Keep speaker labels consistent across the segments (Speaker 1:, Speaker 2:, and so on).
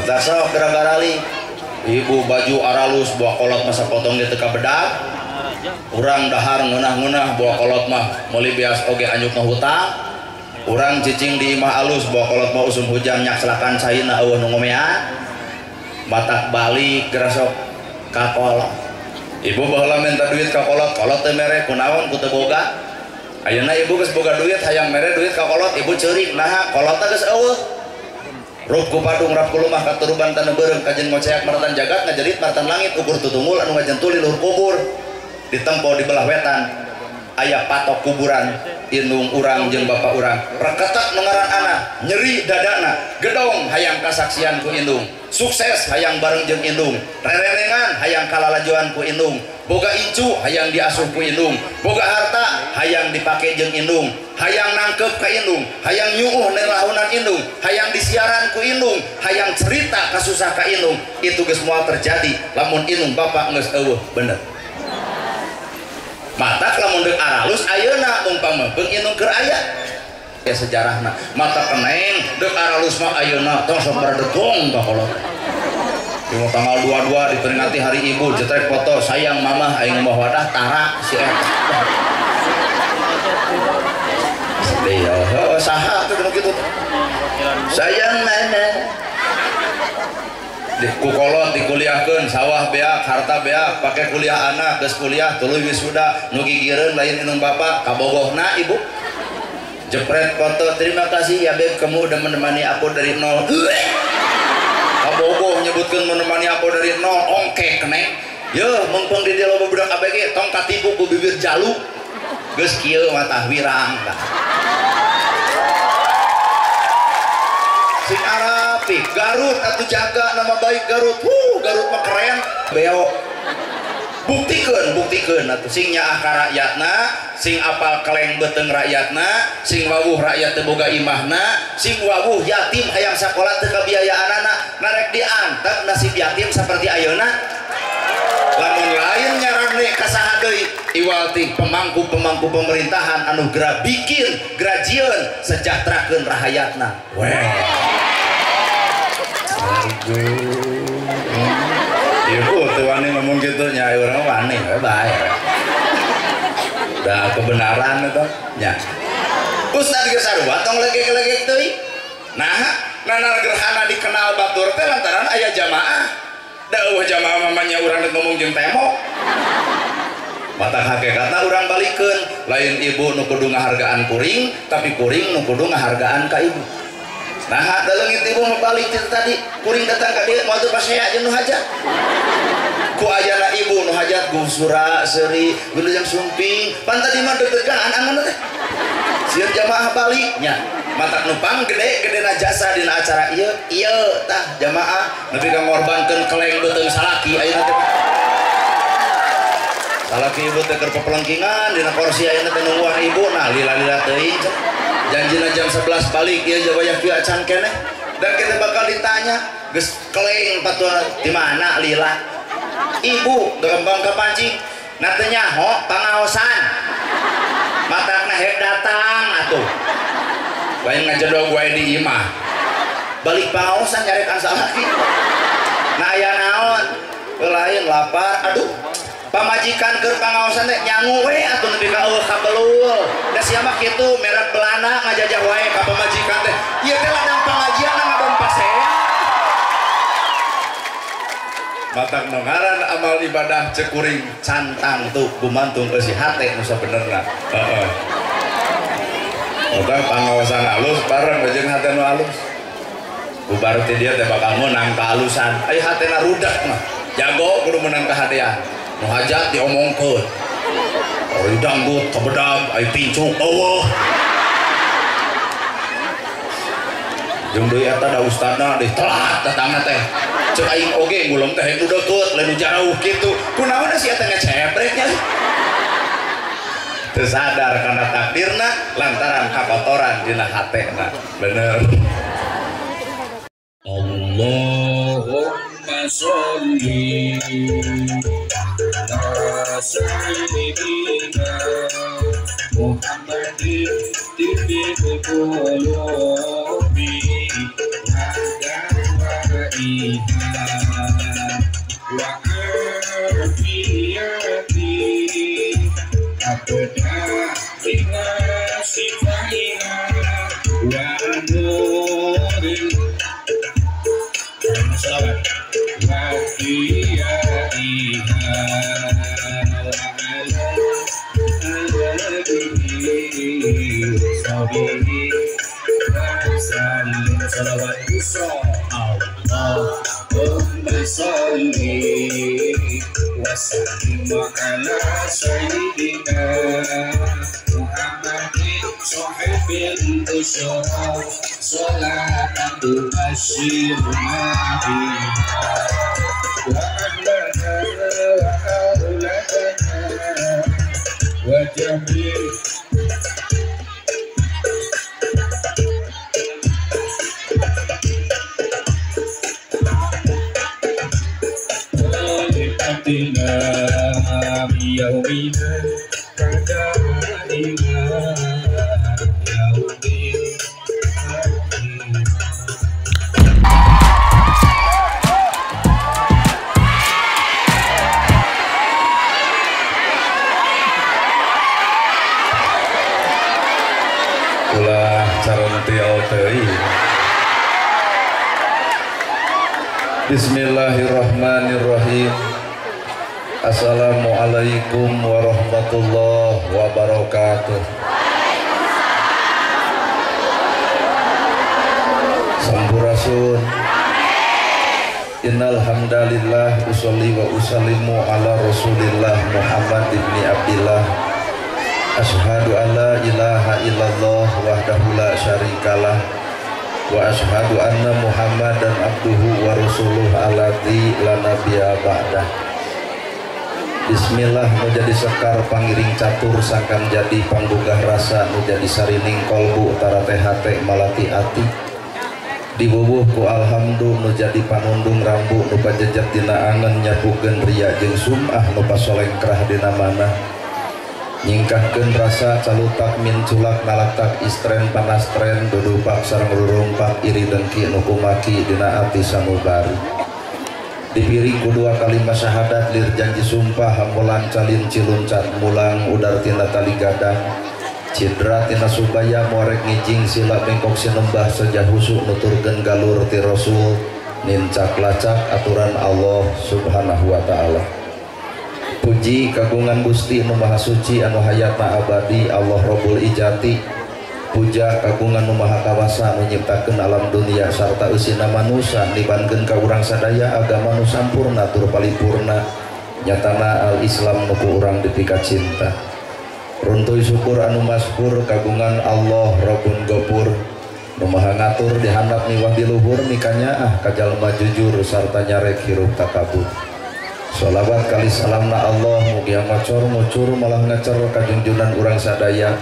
Speaker 1: Mata sok gara-garali ibu baju aralus buah kolot masa potong di teka bedak. Urang dahar ngeunah-ngeunah buah kolot mah meuli beas oge anjukna hutang. Urang cicing di imah alus buah kolot mah usum hujan nyakselakan caina eueuh nu ngomean. Matak balik gerasok ka kolot. Ibu baheula minta duit ka kolot, kolot teu mere kunaon ku teu boga. Ayeuna ibu geus boga duit hayang mere duit ka kolot, ibu ceurik naha kolotna geus eueuh. Rup ku padung rap ku lumah katuruban taneuh beureum kajen ngoceak maratan jagat ngajerit maratan langit ukur tutunggul anu ngajentul di luhur kubur. Ditempo di belah wetan aya patok kuburan indung urang jeung bapak urang. Reketek nu ngaran anak nyeri dadana gedong hayang kasaksian ku indung. Sukses hayang bareng jeung indung, rerenengan hayang kalalajoan ku indung, boga incu hayang diasuh ku indung, boga harta hayang dipake jeung indung, hayang nangkep ka indung, hayang nyuuh nelahunan indung, hayang disiaran ku indung, hayang cerita kasusah ka indung. Itu geus moal terjadi lamun indung bapak geus eueuh bener. Matak lamun deuk aralus ayeuna umpama beung indung keur aya. Ya sejarahna mata keneng deuk aralus mah ayeuna tong sok berdegong ka kolot. Di tanggal 22 diperingati hari ibu jetrek foto sayang mamah aing mah wadah tara si eta. Sedih ya saha teh nu kitu. Sayang mama. Di ku kolot dikuliahkeun sawah beak harta beak pake kuliah anak geus kuliah tuluy wisuda nu gigireun lain indung bapak kabogohna ibu. Jepret foto, terima kasih ya beb, kamu udah menemani aku dari nol. Kabogoh nyebutkan menemani aku dari nol, ongkek neng. Yeuh, mengpeng di dia loba budak ABG, tong katipu ku bibir jalu. Geus kieu mah wirang. Sing Arapik, Garut atuh jaga nama baik Garut. Huh, Garut mah keren, beo. Buktikeun, buktikeun atuh sing nyaah ka rakyatna, sing apal keleng beuteung rakyatna, sing wawuh rakyat teu boga imahna, sing wawuh yatim hayang sakola teu kabiayaanana, narek diantep nasib yatim seperti ayeuna. Lamun lain nyarane ka saha deui iwal ti pemangku-pemangku pemerintahan anu geura bikin, gerajieun sejahterakeun rahayatna. Weh. Ibu tuh wani ngomong gitu nya urang wani we bae. Da kebenaran itu nya. Ustaz geus sarua tong legek-legek teuing. Nah, nanar gerhana dikenal batur teh lantaran aya jamaah. Da eueuh jamaah mamanya urang rek ngomong jeung tembok. Mata hakikatna urang balikeun, lain ibu nu kudu ngahargaan kuring, tapi kuring nu kudu ngahargaan ka ibu. Nah, da leungit ibu mah balik ti tadi, kuring datang ka dieu moal teu pasea jeung nu hajat. Ku ayana ibu nu hajat gusura seuri wilujeng sumping, pan tadi mah deg-degan angan teh. Sieun jamaah balik nya. Matak nu pang gede-gedena jasa dina acara ieu, ieu tah jamaah nepi ka ngorbankeun keleng beuteung salaki ayeuna teh. Salaki ibu teh keur pepelengkingan dina kursi ayeuna teh nungguan ibu, nah lila-lila teuing. Janjina jam 11 balik ieu wayah kieu acan keneh. Dan kita bakal ditanya, geus keleng patuan di mana lila? Ibu gembang kepancing, nah teu nyaho pangaosan. Matakna hek datang atuh. Lain ngajedog wae di imah. Balik pangaosan nyarekan salaki. Nah aya naon? Lain lapar, aduh. Pamajikan keur pangaosan teh nyangu we atuh nepi ka eueuh kabelul. Da sia mah kitu merek Belanda ngajajah wae ka pamajikan teh. Ieu teh ladang pangajian ngadon pasea. Matak nu ngaran amal ibadah cek kuring cantang tuh gumantung eusi hate nu sabenerna. Heeh. Matak pangaosan alus bareng jeung hate nu alus. Bubar ti dieu teh bakal meunang kaalusan. Aya hatena rudak mah. Jago kudu meunang kahadean. Nu hajat diomongkeun. Ari dangdut kabedag ai pincuk eueuh. Jeung deui eta da ustadna deui telat datangna teh. Cek aing oge ngulem teh nu deukeut lain nu jauh kitu. Kunaon si eta ngecebrek nya? Teu sadar kana takdirna lantaran kakotoran dina hatena. Bener.
Speaker 2: Allahumma sholli ala sayyidina Muhammadin tibbil qulubi wa وعافيتي أبدا بما شفائها ونور وضيائها وعلى آله وصحبه وسلم صلوات اللهم صل وسلم على سيدنا محمد صاحب البشرى صلاة تبشرنا بها وأهلنا وأولادنا وجميع بيومنا فدائنا يوم.
Speaker 3: Ulah carontil teuing. Bismillahirrahmanirrahim. Assalamualaikum warahmatullahi wabarakatuh. Sampurasun. Innal hamdalillah usolli wa usallimu ala Rasulillah Muhammad ibni Abdillah. Asyhadu an la ilaha illallah wahdahu la syarikalah wa asyhadu anna Muhammadan abduhu wa rasuluh alladzi la nabiyya ba'dah. Bismillah nu jadi sekar pangiring catur sangkan jadi panggugah rasa nu jadi sarining kolbu tarate hate malati ati diwuwuh ku alhamdu nu jadi panundung rambu nu pajejep dina angen nyapukeun ria jeung sum'ah nu pasolengkrah dina manah nyingkahkeun rasa calutak min culak nalaktak istren panastren dudupak sareng rurumpak iri dengki nu kumaki dina ati sanubari dipiring ku dua kalimat syahadat lir janji sumpah hambulan calin ciluncat mulang udar tina tali gadang cidra tina subaya morek ngijing sila bengkok sinembah sejah husuk nuturkeun galur ti rasul nincak lacak aturan Allah subhanahu wa ta'ala. Puji kagungan Gusti nu maha suci anu hayatna abadi Allah Rabbul Ijati. Puja kagungan nu maha kawasa nu nyiptakeun alam dunia sarta eusina manusa nibankeun ka urang sadaya agama nu sampurna tur palipurna nyatana al-Islam nu ku urang dipika cinta. Runtuy syukur anu masyhur kagungan Allah Rabbun Gopur nu maha ngatur di handap miwah di luhur mikanyaah ka jalma jujur sarta nyarek hirup takabur. Sholawat kali salamna Allah mugia ngocor ngucur malah ngecer kajunjunan urang sadaya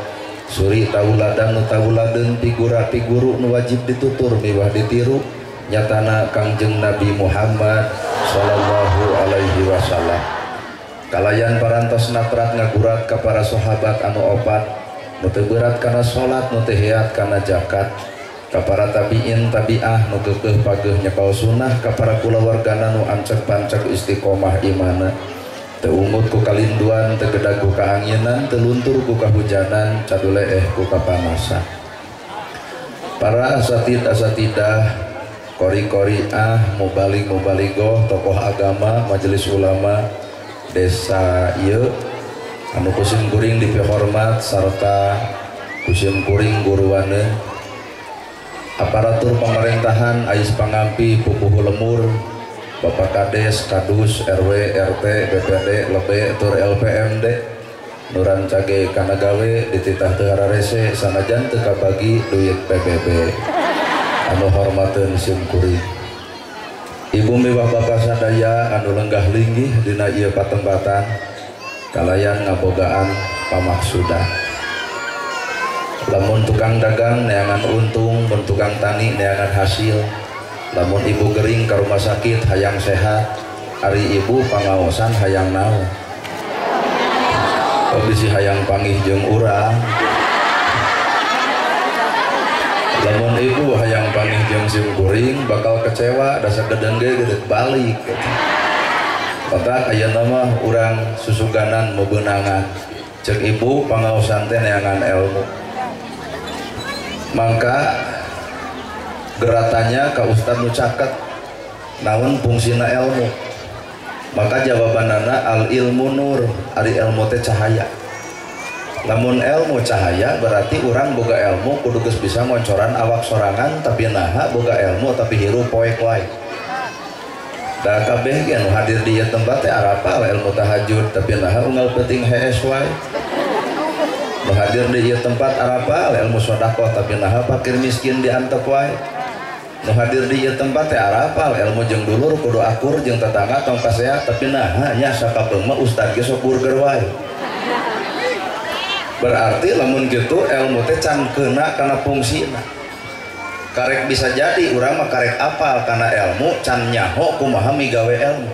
Speaker 3: suri tauladan nu tauladeun pigura piguru nu wajib ditutur miwah ditiru nyatana Kangjeng Nabi Muhammad sallallahu alaihi wasallam. Kalayan parantos naprat ngagurat ka para sahabat anu opat nu teu berat kana salat nu teu heat kana zakat ka para tabiin tabiah nu keukeuh pageuh nyekal sunah ka para kulawargana nu ancek pancek istiqomah imana teu ungut ku kalinduan teu gedag ku kaanginan teu luntur ku kahujanan caduleeh ku kapanasan. Para asatid asatidah kori-kori ah mubalig mubaligoh tokoh agama majelis ulama desa ieu anu kusim kuring dipihormat sarta kusim kuring guruane aparatur pemerintahan ais pangampi pupuhu lemur Bapak Kades, Kadus, RW, RT, BPD, Lebe, tur LPMD nuran cage kana gawe dititah teu hararese sanajan teu kabagi duit PBB anu hormateun sim kuring. Ibu miwah bapak sadaya anu lenggah linggih dina ieu patempatan kalayan ngabogaan pamaksudan. Lamun tukang dagang neangan untung, mun tukang tani neangan hasil, lamun ibu gering ke rumah sakit hayang sehat, ari ibu pangaosan hayang naon. Oh bisi hayang pangih jeung urang. Lamun ibu hayang panggih jeung sim kuring bakal kecewa da sagedeung ge gedeuk balik gitu. Maka ayeuna mah urang susuganan mebeunangan. Cek ibu pangaosan teh neangan ilmu. Mangka geratanya ka ustad nu caket naon fungsina ilmu. Maka jawabanana al ilmu nur, ari ilmu teh cahaya. Lamun ilmu cahaya berarti urang boga ilmu kudu geus bisa ngoncoran awak sorangan, tapi naha boga ilmu tapi hirup poek wae. Da kabeh ge anu hadir di ieu tempat teh arapal ilmu tahajud tapi naha unggal peuting hees wae. Nu hadir di ieu tempat arapal ilmu sedekah tapi naha fakir miskin diantep wae. Nu hadir di ieu tempat teh arapal ilmu jeung dulur kudu akur jeung tetangga tong pasea tapi naha nya sakapeung mah ustad ge sok burger wae. Berarti lamun gitu ilmu teh can keuna kana fungsina. Karek bisa jadi urang mah karek apal kana ilmu can nyaho kumaha migawe ilmu.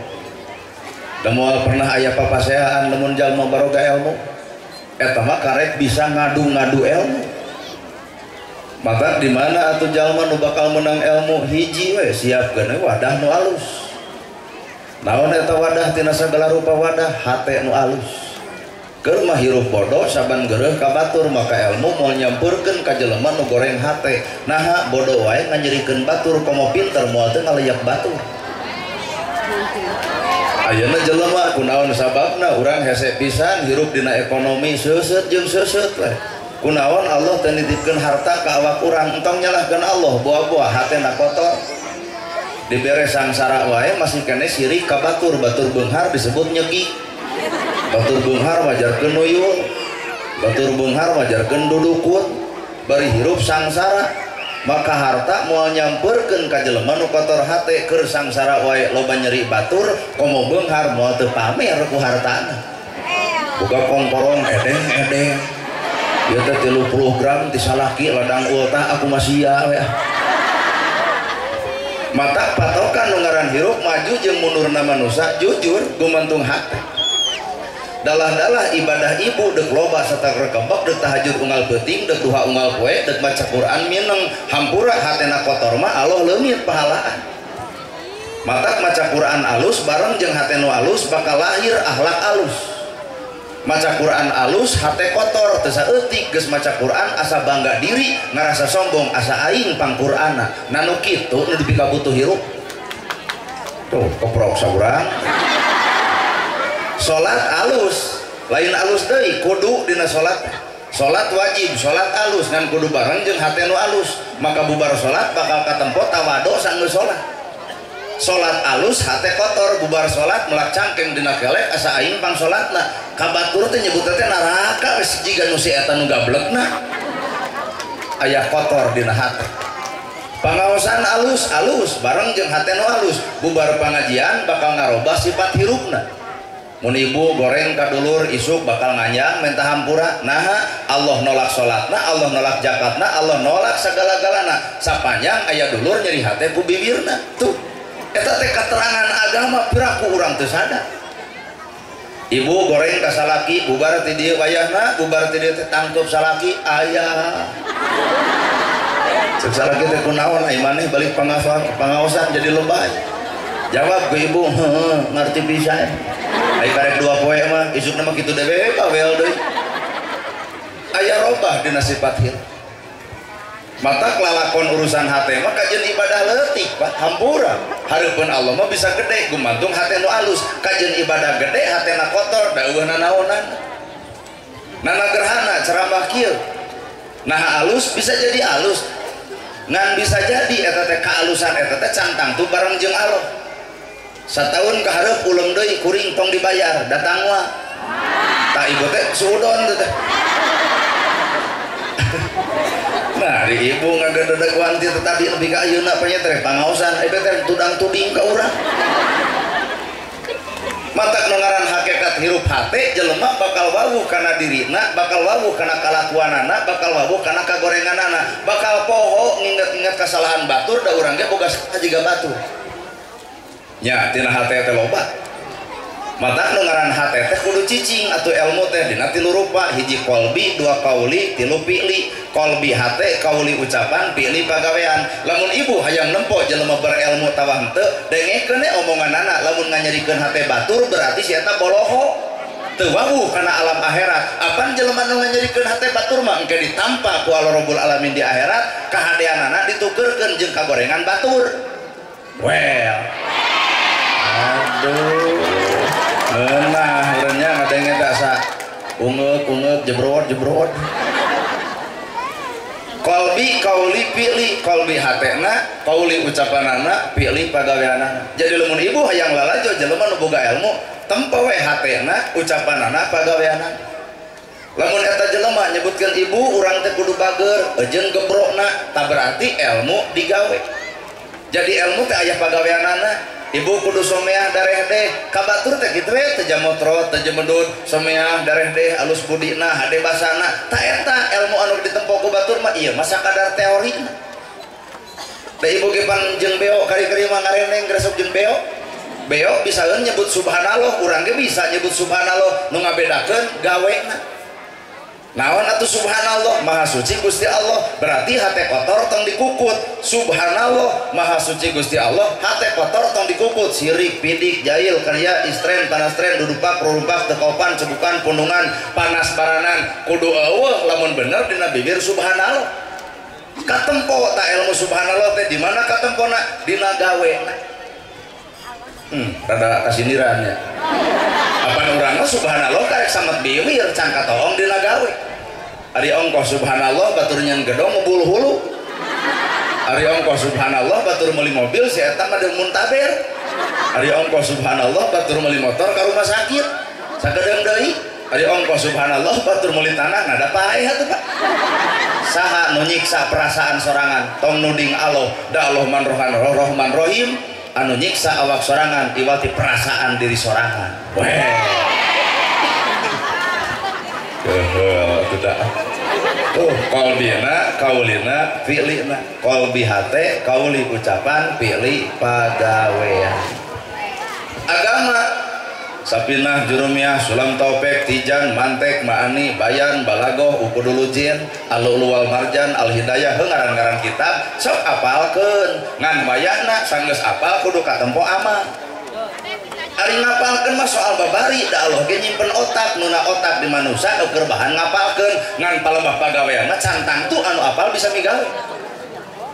Speaker 3: Da moal pernah aya papaseaan lamun jalma baroga ilmu. Eta mah karek bisa ngadu-ngadu ilmu. Maka di mana atuh jalma nu bakal menang ilmu hiji we siapkeun we wadah nu alus. Naon eta wadah tina sagala rupa wadah hate nu alus. Keur mah hirup bodoh saban geureuh ka batur maka ilmu moal nyampeurkeun ka jelema nu goreng hate. Naha bodoh wae nganyerikeun batur komo pinter moal teu ngaleyak batur. Ayeuna jelema kunaon sababna urang hese pisan hirup dina ekonomi seuseut jeung seuseut we. Kunaon Allah teu nitipkeun harta ka awak urang entong nyalahkeun Allah boa-boa hatena kotor. Dibere sangsara wae masih keneh sirik ka batur, batur beunghar disebut nyegi. Batur beunghar wajarkeun nuyul, batur beunghar wajarkeun dudukun, bari hirup sangsara. Maka harta moal nyampeurkeun ka jelema nu kotor hate keur sangsara wae loba nyeri batur, komo beunghar moal teu pamer ku hartana. Buka kongkorong edeng-edeng. Ieu teh 30 gram ti salaki ladang ultah aku masih we. Mata patokan nu ngaran hirup maju jeung mundurna manusa jujur gumantung hate. Dalah-dalah ibadah ibu dek loba satak rekebek dek tahajud unggal peuting dek duha unggal poe dek maca Quran mineng hampura hatena kotor mah Allah leungit pahalaan. Matak maca Quran alus bareng jeung hate nu alus bakal lahir akhlak alus. Maca Quran alus hate kotor teu saeutik geus maca Quran asa bangga diri ngarasa sombong asa aing pang Qur'ana. Nah nu kitu nu dipikabutuh hirup. Tuh keprok saurang. Salat alus lain alus deui kudu dina salat. Salat wajib, salat alus ngan kudu bareng jeung hate nu alus. Maka bubar salat bakal katempo tawado sanggeus salat. Salat alus hate kotor bubar salat melak cangkeng dina kelek asa aing pang salatna. Ka batur teh nyebutna teh neraka geus jiga nu si eta nu gablegna. Aya kotor dina hate. Pangaosan alus alus bareng jeung hate nu alus bubar pangajian bakal ngarobah sifat hirupna. Mun ibu goreng ka dulur isuk bakal nganyang minta hampura. Naha Allah nolak salatna, Allah nolak zakatna, Allah nolak sagala-galana. Sapanjang aya dulur nyeri hate ku bibirna. Tuh eta teh keterangan agama piraku urang teu sadar. Ibu goreng ka salaki bubar ti dieu wayahna, bubar ti dieu teh tangkeup salaki aya. Cek salaki teh kunaon ai maneh balik pangaosan jadi lebay. Jawab ke ibu, heeh, ngerti pisan. Ai karek dua poe mah isukna mah kitu dewe bawel deui. Aya robah dina sifat hirup. Mata lalakon urusan hate mah kajeun ibadah leutik Pak, hampura. Hareupeun Allah mah bisa gede gumantung hate nu alus. Kajeun ibadah gede hatena kotor da eueuh nanaonan. Nana gerhana ceramah kieu. Nah alus bisa jadi alus. Ngan bisa jadi eta teh kaalusan eta teh cantang tuh bareng jeung Allah. Satahun ka hareup ulem deui kuring tong dibayar datang wa. Tah ibu teh suudon teh. Nah, di ibu ngagededeg wanti teh tadi nepi ka ayeuna nya teh pangaosan ieu teh tudang-tuding ka urang. Matak nu ngaran hakikat hirup hate jelema bakal wawuh kana dirina, bakal wawuh kana kalakuanana, bakal wawuh kana kagorenganana, bakal poho nginget-nginget kesalahan batur da urang ge boga salah jiga batur. Nya tina hate teh loba.
Speaker 1: Mata nu ngaran hate teh kudu cicing atuh ilmu teh dina tilu rupa, hiji qalbi, dua kauli, tilu fi'li. Qalbi hate, kauli ucapan, fi'li pagawean. Lamun ibu hayang nempo jelema berilmu tawa henteu, dengekeun we omonganana. Lamun nganyerikeun hate batur berarti si eta boloho. Teu wawuh kana alam akhirat. Apan jelema nu nganyerikeun hate batur mah engke ditampa ku Allah Rabbul Alamin di akhirat, kahadeanana ditukeurkeun jeung kagorengan batur. Well. Aduh. Nah, urangnya ngadenge teh asa ungeuk-ungeuk jebrot-jebrot. Qalbi kauli fi'li, qalbi hatena, kauli ucapanana, fi'li pagaweanana. Jadi lamun ibu hayang lalajo jelema nu boga ilmu, tempo we hatena, ucapanana, pagaweanana. Lamun eta jelema nyebutkeun ibu urang teh kudu bager, jeung gebrokna, tah berarti ilmu digawe. Jadi ilmu teh aya pagaweanana. Ibu kudu someah dareh deh, kabatur teh kitu we teu jamotrot, teu jemedut, someah dareh deh, alus budina, hade basana. Ta eta ilmu anu ditempo ku batur mah ieu mah sakadar teorina. Da ibu ge pan jeung beo kari-kari mah ngareneng gresok jeung beo. Beo bisaeun nyebut subhanallah, urang ge bisa nyebut subhanallah, nu ngabedakeun gawena. Naon atuh subhanallah, maha suci Gusti Allah, berarti hate kotor tong dikukut. Subhanallah, maha suci Gusti Allah, hate kotor tong dikukut. Sirik, pidik, jahil, karya, istren, panastren, dudupak, rurumpak, tekopan, cebukan, pundungan, panas baranan, kudu eueuh lamun bener dina bibir subhanallah. Katempo ta ilmu subhanallah teh di mana katempona? Dina gawena. Rada kasindiran ya. Apan urang mah subhanallah karek samet biwir can katoong dina gawe. Ari ongkoh subhanallah batur nyen gedong ngebul hulu. Ari ongkoh subhanallah batur meuli mobil si eta mah muntaber. Ari ongkoh subhanallah batur meuli motor ka rumah sakit. Sakedeung deui. Ari ongkoh subhanallah batur meuli tanah nada paeh atuh Pak. Saha nu nyiksa perasaan sorangan tong nuding Allah, da Allah man rohman rohim. Anu nyiksa awak sorangan iwati perasaan diri sorangan. Weh. Tuh qalbina, kaulina, fi'lina. Qalbi hate, kauli ucapan, fi'li pagawean. Agama Sapinah, Jurumiyah, Sulam Taufik, Tijan, Mantek, Ma'ani, Bayan, Balagoh, Ukudulujin, Al-Lu'lu wal Marjan, Al-Hidayah, ngaran-ngaran kitab, sok apalkeun. Ngan wayahna sanggeus apal kudu katempo amal. Ari ngapalkeun mah soal babari, da Allah ge nyimpen otak, nuna otak di manusia keur bahan ngapalkeun, ngan palembah pagawean mah can tangtu anu apal bisa migawe.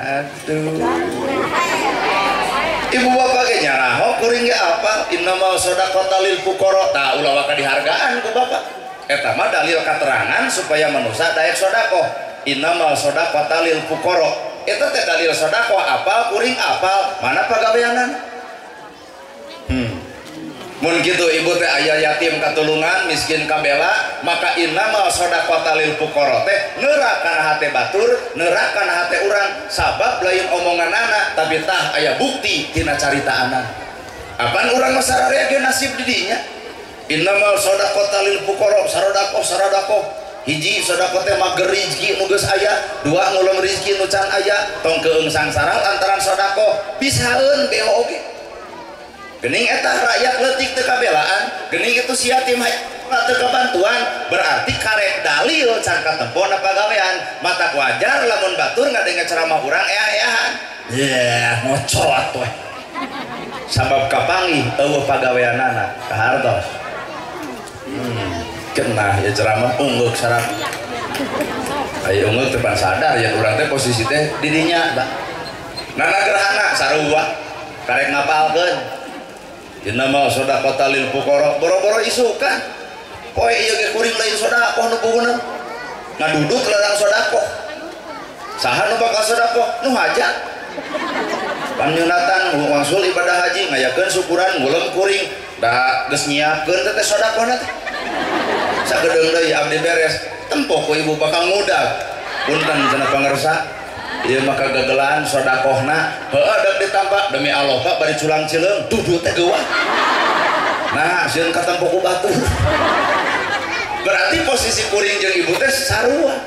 Speaker 1: Aduh. Ibu bapak ge nyaraho kuring ge apal innamal shadaqata lil fuqara, tah ulah waka dihargaan ku bapak. Eta mah dalil katerangan supaya manusia daek sedekah. Innamal shadaqata lil fuqara. Eta teh dalil sedekah apal kuring apal, mana pagaweanan? Mun kitu ibu teh aya yatim katulungan, miskin kabela, maka innamal shadaqata lil fuqara teh neurak kana hate batur, neurak kana hate urang, sabab lain omonganana tapi tah aya bukti tina caritaana. Apan urang mah sararea ge nasib di dinya. Innamal shadaqata lil fuqara, saradaqah saradaqah. Hiji sedekah teh mager rezeki nu geus aya, dua ngulung rezeki nu can aya, tong keung sangsara lantaran sedekah bisaeun beo oge. Gening eta rakyat leutik teu kabelaan, gening itu si yatim teu kabantuan, berarti karek dalil can katempona pagawean. Matak wajar lamun batur ngadenge ceramah urang eah-eahan. Yeh, ngocot we. Sabab kapanggih eueuh pagaweanana kahartos. Kena ya ceramah ungguk sarap. Aya ungguk teh pan sadar ya urang teh posisi teh di dinya, Pak. Nana gerhana sarua karek ngapalkeun. Innamal shadaqata lil fuqara, boro-boro isukan. Poe ieu ge kuring lain sedekah nu puguhna. Ngaduduk larang sedekah. Saha nu bakal sedekah? Nu hajat. Panyunatan wangsul ibadah haji ngayakeun syukuran ngulem kuring, da geus nyiapkeun teh sedekahna teh. Sakedeung deui abdi beres, tempo ku ibu bakal ngudag. Punten cenah pangersa. Ieu mah kagagelan sedekahna, heueuh deuk ditampa demi Allah Pak bari culang cileung dudut teh geuwah. Nah, sieun katempo ku batur. Berarti posisi kuring jeung ibu teh sarua.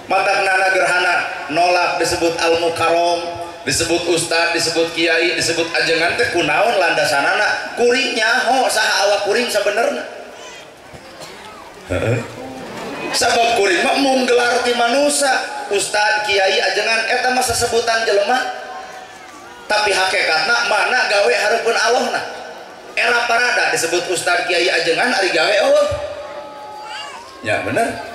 Speaker 1: Matak nana gerhana nolak disebut al-mukarram, Disebut ustad, disebut kiai, disebut ajengan teh kunaon landasanana? Kuring nyaho saha awak kuring sabenerna. Heeh. Sabab kuring mah mung gelar ti manusa, ustad, kiai, ajengan eta mah sesebutan jelema. Tapi hakikatna mana gawe hareupeun Allahna. Era parada disebut ustad, kiai, ajengan ari gawe eueuh. Ya bener.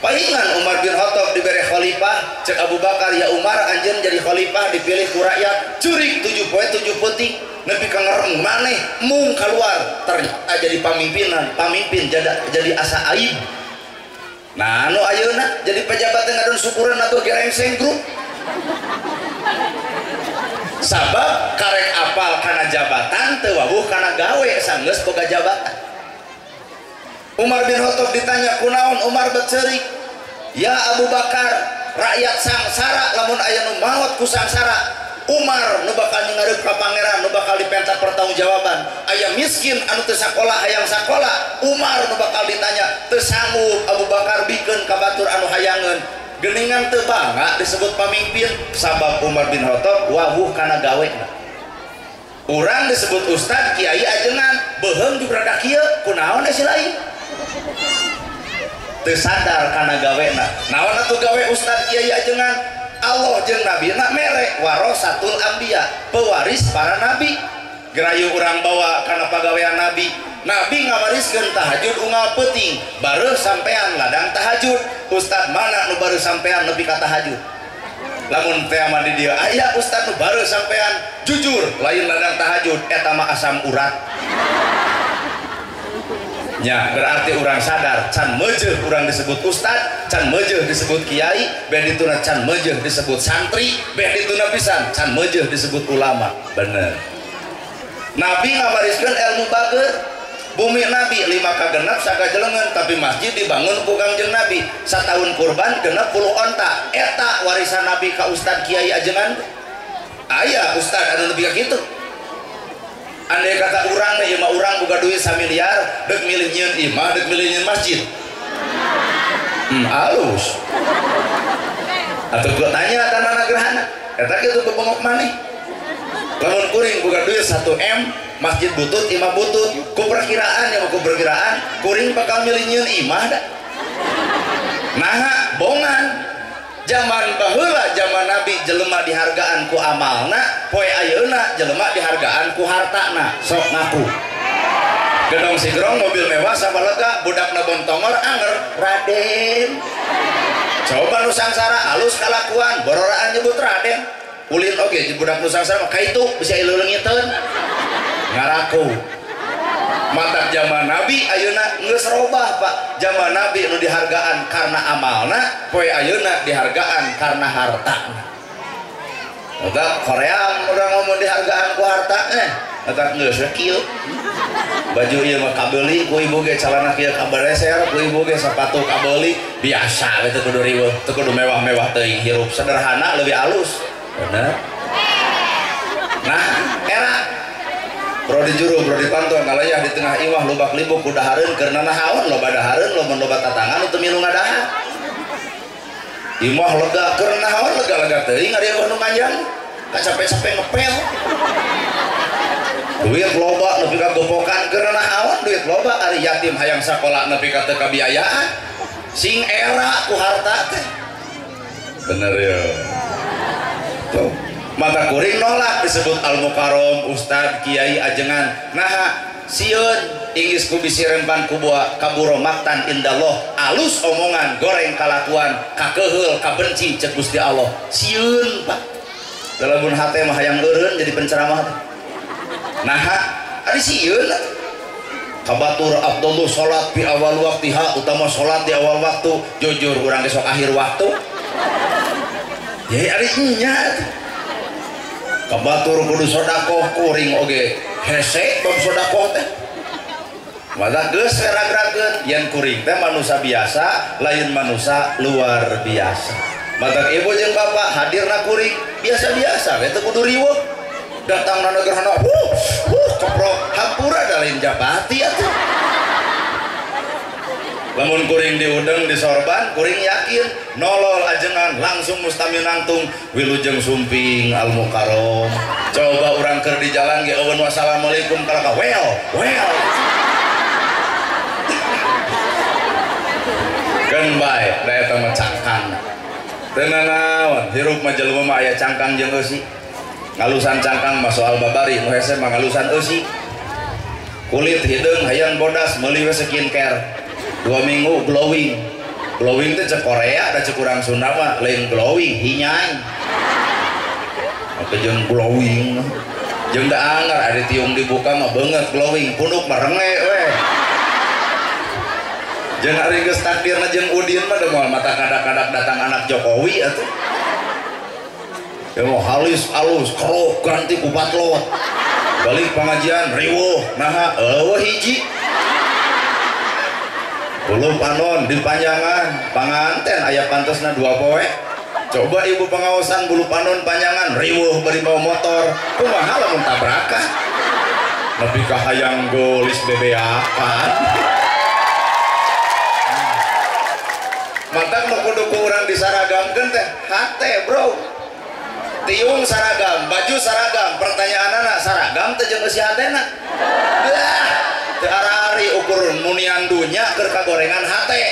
Speaker 1: Palingan Umar bin Khattab diberi khalifah, cek Abu Bakar, ya Umar anjeun jadi khalifah dipilih ku rakyat, curik 7 poe 7 peuting, nepi ka ngereng maneh mung keluar ternyata jadi pamimpinan, pamimpin jadi asa aib. Nah anu ayeuna jadi pejabat teh ngadon syukuran atau gerengseng grup. Sabab karek apal kana jabatan teu wawuh kana gawe sanggeus boga jabatan. Umar bin Khattab ditanya kunaon Umar bet ceurik, ya Abu Bakar rakyat sangsara lamun aya nu maot ku sangsara. Umar nu bakal ngareup ka pangeran, nu bakal dipenta pertanggungjawaban. Aya miskin anu teu sakola hayang sakola, Umar nu bakal ditanya teu sanggup Abu Bakar bikeun ka batur anu hayangeun. Geuningan teu bangga disebut pamimpin sabab Umar bin Khattab wawuh kana gawena. Urang disebut ustad, kiai, ajengan, beuheung juga rada kieu, kunaon si lain? Teu sadar kana gawena. Naon atuh gawe ustad, kiai, ajengan? Allah jeung nabi na mere warasatul anbiya, pewaris para nabi. Gerayu urang bawa kana pagawean nabi. Nabi ngawariskeun tahajud unggal peuting, bareuh sampean ladang tahajud. Ustad mana nu bareuh sampean nepi ka tahajud? Lamun teh mah di dieu aya ustad nu bareuh sampean jujur lain ladang tahajud eta mah asam urat. Nya berarti urang sadar can meujeuh urang disebut ustad, can meujeuh disebut kiai, beh dituna can meujeuh disebut santri, beh dituna pisan can meujeuh disebut ulama. Bener. Nabi ngawariskeun ilmu bager. Bumi Nabi 5 kagenep sakajelengan, tapi masjid dibangun ku Kangjeng Nabi. Satahun kurban 60 onta. Eta warisan Nabi ka ustad, kiai, ajengan. Aya ustad anu nepi ka kitu. Andai kata urang nih, imah urang boga duit 1 miliar, dek milih nyieun imah, dek milih nyieun masjid. Alus. Atau gua tanya tanana gerhana, eta kitu bebengok maneh. Lamun kuring boga duit 1 M, masjid butut, imah butut, ku perkiraan ya, ku perkiraan kuring bakal milih nyieun imah dah. Nah, bongan. Zaman baheula, zaman Nabi jelema dihargaan ku amalna, poe ayeuna jelema dihargaan ku hartana. Sok ngaku. Gedong sigrong mobil mewah sabalega, budakna bontongor anger Raden. Coba nu sangsara alus kalakuan, bororaan nyebut Raden. Ulin oge budak nu sangsara mah kaitu bisa ileulengiteun. Ngaraku. Mata zaman Nabi ayeuna geus robah Pak. Zaman Nabi nu dihargaan karena amalna, poe ayeuna dihargaan karena hartana. Eta Korea urang ngomong dihargaan ku harta eta geus kieu. Baju ieu mah kabeuli ku ibu ge, calana kieu kabereser ku ibu ge, sepatu kabeuli, biasa we teu kudu riweuh, teu kudu mewah-mewah teuing, hirup sederhana leuwih alus. Bener. Nah, era bro di juru, bro di pantau, ngalayah di tengah imah lubak libuk ku dahareun keur nanahaon, loba dahareun, loba loba tatangan teu milu ngadahar. Imah lega keur nanahaon, lega-lega teuing ari eueuh nu manjang, capek-capek ngepel. Duit loba nepi ka gopokan keur nanahaon, duit loba ari yatim hayang sakola nepi ka teu kabiayaan. Sing era ku harta teh. Bener ya. Tuh. Mata kuring nolak disebut al-mukarrom, ustad, kiai, ajengan. Nah, sieun inggis ku bisi rempan ku buah kaburo maktan indallah, alus omongan, goreng kalakuan, kakeheul, kabenci cek Gusti Allah. Sieun, Pak. Lamun hate mah hayang eureun jadi penceramah. Nah, ari sieun kabatur Abdullah salat fi awal waktiha, utama salat di awal waktu, jujur urang besok akhir waktu. Ya ari nya. Kabatur kudu sodakoh kuring oge hese bab sodakoh teh. Mata geus ragrakeun yen kuring teh manusia biasa lain manusia luar biasa. Mata ibu jeung bapak hadirna kuring biasa-biasa we teu kudu riweuh. Datang na negerhana keprok hampura da lain japati atuh. Lamun kuring diudeng disorban, kuring yakin nolol ajengan langsung mustami nangtung wilujeng sumping al mukarrom. Coba urang keur di jalan ge eueun wassalamualaikum kalaka well well. Keun bae da eta mah cangkang. Teu nanaon hirup mah jelema mah aya cangkang jeung eusi. Ngalusan cangkang mah soal babari, nu hese mah ngalusan eusi. Kulit hideung hayang bodas meuli we skincare. 2 minggu glowing. Glowing teh cek Korea da cek urang Sunda mah lain glowing, hinyai. Apa jeung glowing. Jeung da anger ari tiung dibuka mah beungeut glowing, punduk mah renge we. Jeung ari geus takdirna jeung Udin mah da moal mata kadak-kadak datang anak Jokowi atuh. Ya mau halus alus kerok ganti ku batlot. Balik pengajian riweuh naha eueuh hiji. Bulu panon dipanjangan panganten aya pantesna 2 poe. Coba ibu pengawasan bulu panon panjangan riweuh bari bawa motor kumaha lamun tabrakan nepi ka hayang golis bebeakan. Matak nu kudu ku urang disaragamkeun teh hate bro. Tiung saragam, baju saragam, pertanyaanana saragam teh jeung eusi hatena. Teu arari ukur munian dunya keur kagorengan hate.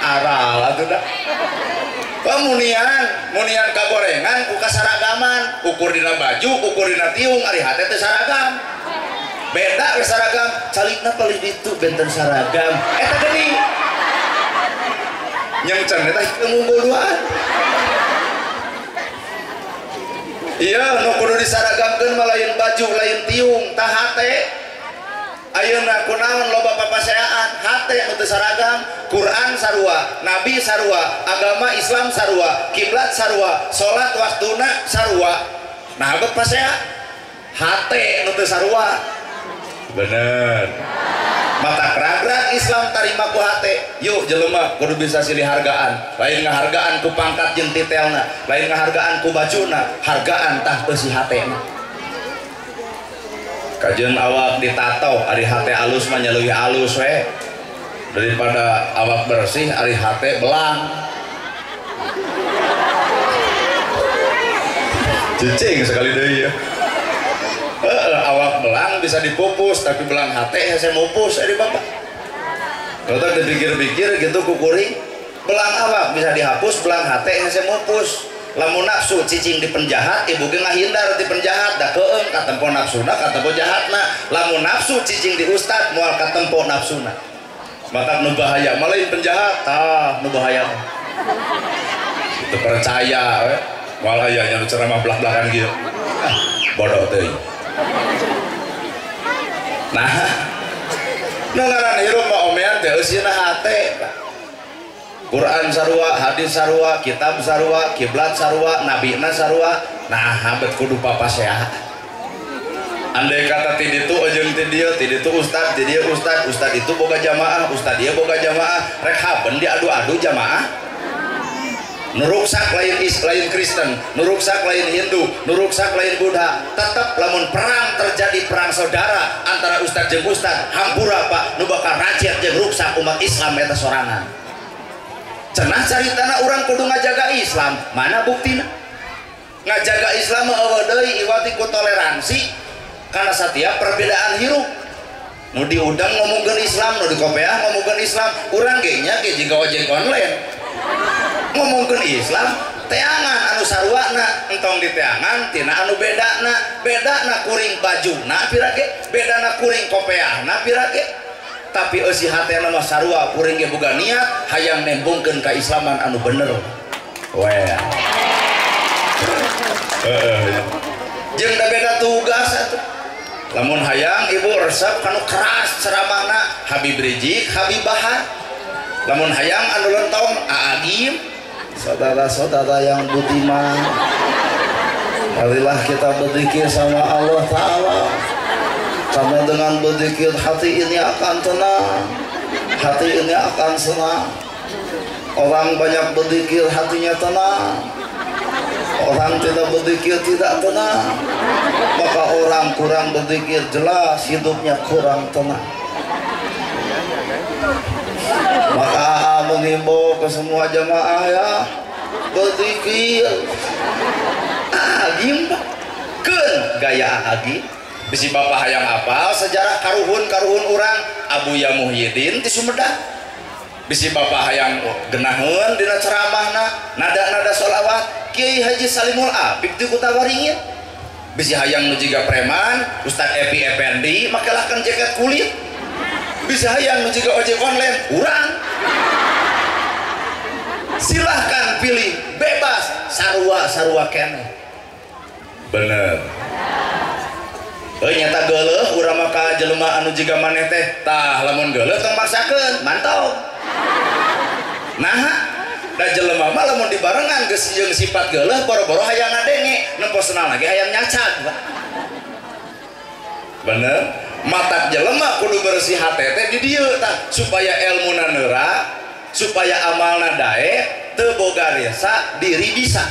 Speaker 1: Aral atuh da. Pamunian, munian kagorengan ku kasaragaman, ukur dina baju, ukur dina tiung ari hate teh saragam. Beda we saragam, calikna palih ditu benten saragam. Eta geuning. Nyengcen eta teu duaan. Iya, nu kudu disaragamkeun mah lain baju, lain tiung, tah hate. Ayeuna kunaon loba papaseaan, hate nu teu saragam, Quran sarua, Nabi sarua, agama Islam sarua, kiblat sarua, salat waktuna sarua. Nah, bet pasea hate nu teu sarua. Bener. Mata keragrag Islam tarima ku hate. Yuk jelema kudu bisa silih hargaan. Lain ngahargaan ku pangkat jeung titelna, lain ngahargaan ku bajuna, hargaan tah eusi hatena. Kajeun awak ditato ari hate alus mah nya leuwih alus we. Daripada awak bersih ari hate belang. Cicing sekali deui ya. Awak belang bisa dipupus tapi belang hate hese mupus ari bapak. Kalau dipikir-pikir gitu kukuring belang awak bisa dihapus, belang hate hese mupus. Lamun nafsu cicing di penjahat ibu ge ngahindar di penjahat da keung katempo nafsuna katempo jahatna. Lamun nafsu cicing di ustad moal katempo nafsuna. Maka nu bahaya mah lain penjahat tah nu bahaya. Teu percaya we moal aya nya nu ceramah belah-belakan kieu. Ah, bodoh teuing. Nah, nu ngaran hirup mah omean teh eusina hate. Quran sarua, hadis sarua, kitab sarua, kiblat sarua, nabina sarua. Nah, habet kudu papasea. Andai kata ti ditu jeung ti dieu, ti ditu ustad, ti dieu ustad, ustad itu boga jamaah, ustad ieu boga jamaah, rek haben diadu-adu jamaah. Nu ruksak lain lain Kristen, nu ruksak lain Hindu, nu ruksak lain Buddha. Tetap lamun perang terjadi perang saudara antara ustad jeung ustad, hampura Pak, nu bakal rakyat jeung ruksak umat Islam eta sorangan. Cenah caritana urang kudu ngajaga Islam, mana buktina? Ngajaga Islam mah eueuh deui iwati ku toleransi kana satiap perbedaan hirup. Nu diundang ngomongkeun Islam, nu dikopeah ngomongkeun Islam, urang ge nya ge jiga ojek online. Ngomongkeun Islam, teangan anu saruana, entong diteangan tina anu bedana, bedana kuring bajuna pira ge, bedana kuring kopeahna pira ge. Tapi eusi hatena mah sarua kuring ge boga niat hayang nembongkeun kaislaman anu bener. Weh. Heeh. Jeung da beda tugas atuh. Lamun hayang ibu resep kanu keras ceramahna Habib Rizik, Habib Bahar. Lamun hayang anu lentong Aagim.
Speaker 3: Saudara-saudara yang budiman, marilah kita berzikir sama Allah Ta'ala. Karena dengan berzikir hati ini akan tenang, hati ini akan senang. Orang banyak berzikir hatinya tenang, orang tidak berzikir tidak tenang. Maka orang kurang berzikir jelas hidupnya kurang tenang.
Speaker 1: Maka menghimbau ke semua jamaah ya berzikir. Agim Pak. Keun gaya Agim. Bisi bapak hayang apal sejarah karuhun-karuhun urang Abuya Muhyiddin di Sumedang. Bisi bapak hayang genaheun dina ceramahna nada-nada sholawat Kiai Haji Salimul Apip di Kutawaringin. Bisi hayang nu jiga preman Ustaz Epi Effendi makelahkeun jaket kulit. Bisi hayang nu jiga ojek online urang. Silahkan pilih bebas sarua-sarua keneh. Bener. Nyata geuleuh urang mah ka jelema anu jiga maneh teh tah lamun geuleuh tong maksakeun mantau. Naha da jelema mah lamun dibarengan geus jeung sifat geuleuh boro-boro hayang ngadenge nempo senang lagi hayang nyacag. Bener. Matak jelema kudu bersih hate teh di dieu tah supaya elmuna neura, supaya amalna daek, teu boga rasa diri bisa.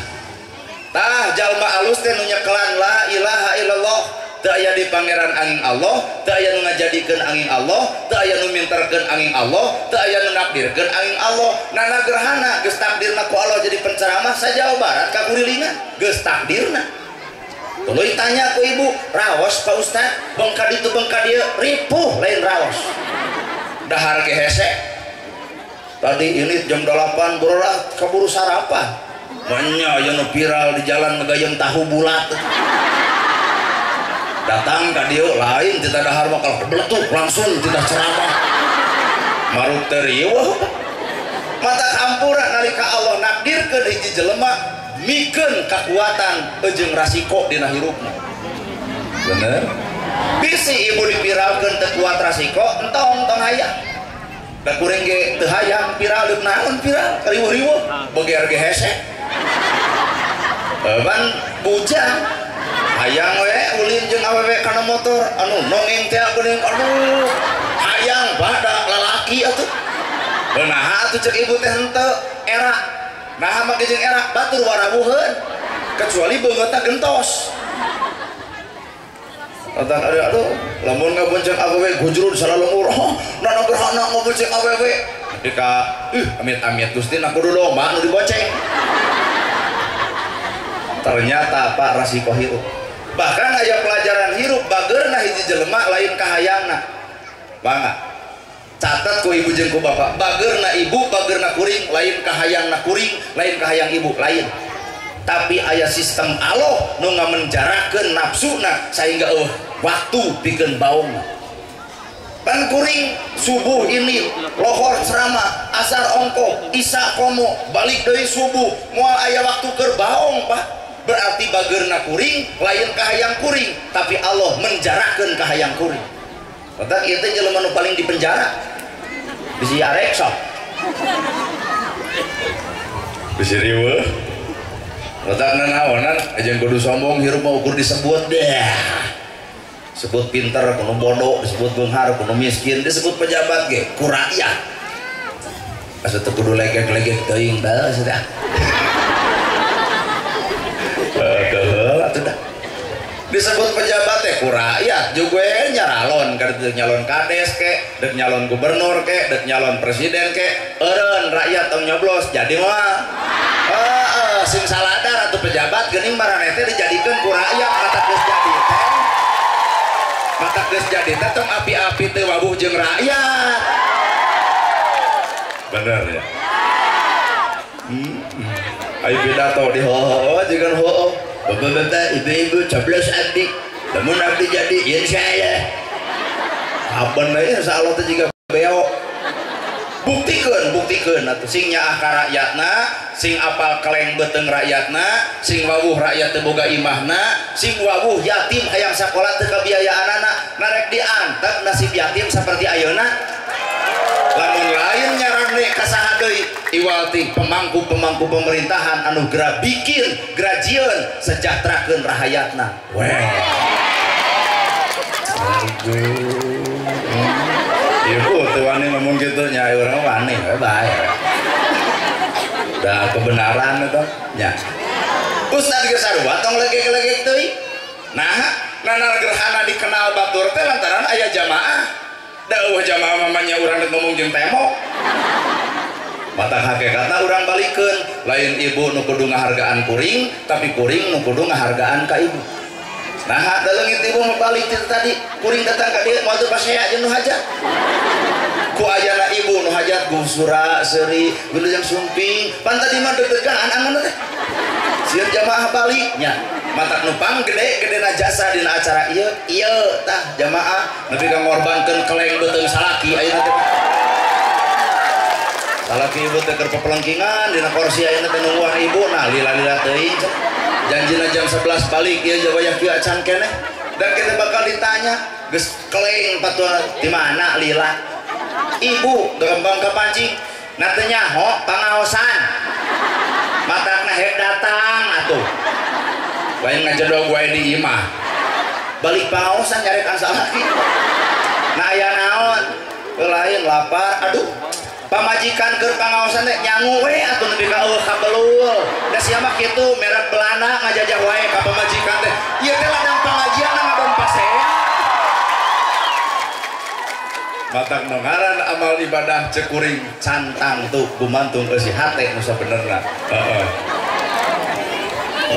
Speaker 1: Tah jalma alus teh nu nyekelan la ilaha illallah, teu aya di pangeran angin Allah, teu aya nu ngajadikeun angin Allah, teu aya nu minterkeun angin Allah, teu aya nu nakdirkeun angin Allah. Nana gerhana geus takdirna ku Allah jadi penceramah sa Jawa Barat ka kurilingan, geus takdirna. Tuluy tanya ku ibu, raos Pak Ustad, bengka ditu bengka dieu, ripuh lain raos. Dahar ge hese. Tadi ini jam 8 bororah keburu sarapan. Banyak yang viral di jalan ngegayem tahu bulat. Datang ka dieu lain tidak dahar bakal beletuk langsung tidak ceramah. Maruk teu riweuh. Mata hampura nalika Allah nakdirkeun hiji jelema mikeun kakuatan jeung rasiko dina hirupna. Bener? Bisi ibu dipiralkeun teu kuat rasiko entong tong hayang. Da kuring ge teu hayang viral deuk naon viral riweuh-riweuh beger ge hese. Ban bujang hayang we ulin jeung awewe kana motor anu nongeng teh geuning aduh hayang pada lalaki atuh. Naha atuh cek ibu teh henteu era. Naha make jeung era batur warawuheun kecuali beungeutna gentos. Datang aduh aduh lamun ngabonceng awewe gujrud salalumur. Oh, nana gerhana ngabonceng awewe. Ketika amit-amit Gusti na kudu lomba nu dibonceng. Ternyata Pak rasiko hirup. Bahkan aya pelajaran hirup bageurna hiji jelema lain kahayangna. Bangga. Catat ku ibu jeung ku bapak, bageurna ibu, bageurna kuring, lain kahayangna kuring, lain kahayang ibu, lain. Tapi aya sistem Allah nu ngamenjarakeun nafsuna sehingga waktu pikeun baongna. Pan kuring subuh ini lohor ceramah, asar ongko, isya komo, balik deui subuh, moal aya waktu keur baong, Pak. Berarti bageurna kuring lain kahayang kuring, tapi Allah menjarakeun kahayang kuring. Matak ieu teh jelema nu paling dipenjara. Bisi arek sok. Bisi riweuh. Matak nanaonan aja kudu sombong hirup mah ukur disebut deh. Sebut pinter kudu bodoh, disebut beunghar kudu miskin, disebut pejabat ge ku rakyat. Asa teu kudu legek-legek teuing bae sia. Atuh dah. Disebut pejabat teh ku rakyat juga nyaralon, keur nyalon kades ke, dek nyalon gubernur ke, dek nyalon presiden ke, eureun rakyat tong nyoblos jadi mah. Heeh, sing saladar atuh pejabat geuning maraneh teh dijadikeun ku rakyat mata geus jadi teh. Mata geus jadi teh tong api-api teu wawuh jeung rakyat. Bener ya? Ayo pidato di hooh jeung hooh. Bapak-bapak, ibu-ibu, coblos abdi. Lamun abdi jadi insyaallah. Aben we insyaallah teh jiga beo. Buktikeun, buktikeun atuh sing nyaah ka rakyatna, sing apal keleng beuteung rakyatna, sing wawuh rakyat teu boga imahna, sing wawuh yatim hayang sakola teu kabiayaanana, narek diantep nasib yatim saperti ayeuna. Lamun lain nyarane ka saha deui iwal ti pemangku-pemangku pemerintahan anu geura bikin grajieun sejahterakeun rahayatna. Weh. Ibu teu wani ngomong kitu nya urang wani we bae. Da kebenaran eta nya. Ustad geus sarua tong legek-legek teuing. Nah, nanar gerhana dikenal batur teh lantaran aya jamaah. Da eueuh jamaah mamanya urang rek ngomong jeung tembok. Mata hakikatna urang balikeun, lain ibu nu kudu ngahargaan kuring, tapi kuring nu kudu ngahargaan ka ibu. Nah, da leungit ibu mah balik ti tadi, kuring datang ka dieu moal teu pasea jeung nu hajat. Ku ayana ibu nu hajat gusura seuri wilujeng sumping, pan tadi mah deg-degan angan teh. Sieun jamaah balik nya. Matak nu pang gede-gedena jasa dina acara ieu, ieu tah jamaah nepi ka ngorbankeun keleng beuteung salaki ayeuna teh. Salaki ibu teh keur pepelengkingan dina kursi ayeuna teh nungguan ibu, nah lila-lila teuing. Janjina jam 11 balik ieu wayah kieu acan keneh. Dan kita bakal ditanya, geus keleng patuan di mana lila? Ibu gembang kepancing, nah teu nyaho pangaosan. Matakna hek datang atuh. Lain ngajedog wae di imah. Balik pangaosan nyarekan salaki. Nah aya naon? Lain lapar, aduh. Pamajikan keur pangaosan teh nyangu we atuh nepi ka eueuh kabelul. Da sia mah kitu merek Belanda ngajajah wae ka pamajikan teh. Ieu teh ladang pangajian ngadon pasea. Matak nu ngaran amal ibadah cek kuring cantang tuh gumantung eusi hate nu sabenerna. Heeh.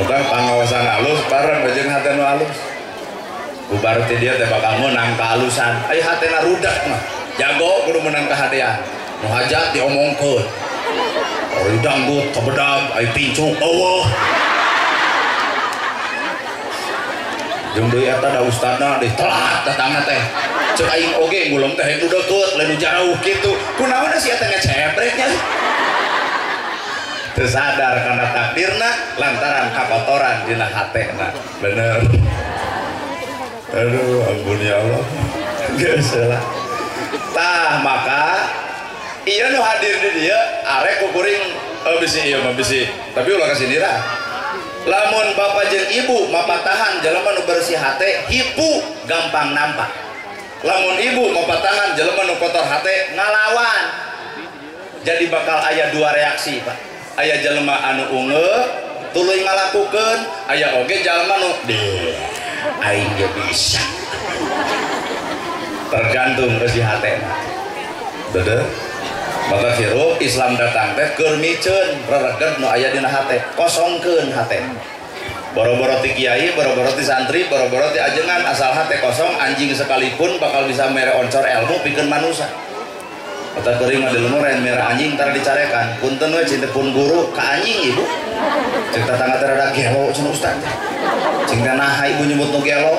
Speaker 1: Matak pangaosan alus bareng jeung hate nu alus. Bubar ti dieu teh bakal meunang kaalusan. Aya hatena rudak mah. Jago kudu meunang kahadean. Nu hajat diomongkeun. Ari dangdut kabedag aya pincuk eueuh. Jeung deui eta da ustadna deui telat datangna teh. Cek aing oge ngulem teh nu deukeut lain nu jauh kitu. Kunaon si eta ngecebrek nya? Teu sadar kana takdirna lantaran kakotoran dina hatena. Bener. Aduh ampun ya Allah. Geus lah. Tah maka iya nu hadir di dieu arek ku kuring bisi ieu mah bisi tapi ulah kasindirah. Lamun bapak jeung ibu mapatahan jelema nu bersih hate hipu gampang nampak. Lamun ibu mapatahan jelema nu kotor hate ngalawan. Jadi bakal aya dua reaksi, Pak. Aya jelema anu ungeuk tuluy ngalakukeun, aya oge jelema nu deh aing ge bisa. Tergantung bersih hatena. Bener? Maka hirup Islam datang teh keur miceun rereged nu aya dina hate, kosongkeun hate. Boro-boro ti kiai, boro-boro ti santri, boro-boro ti ajengan, asal hate kosong anjing sekalipun bakal bisa mere oncor ilmu pikeun manusa. Kata kuring mah di lemur mere anjing tara dicarekan. Punten we cinta pun guru ka anjing ibu. Cek tatangga teh rada gelo cenah ustaz. Cing teh naha ibu nyebut nu gelo.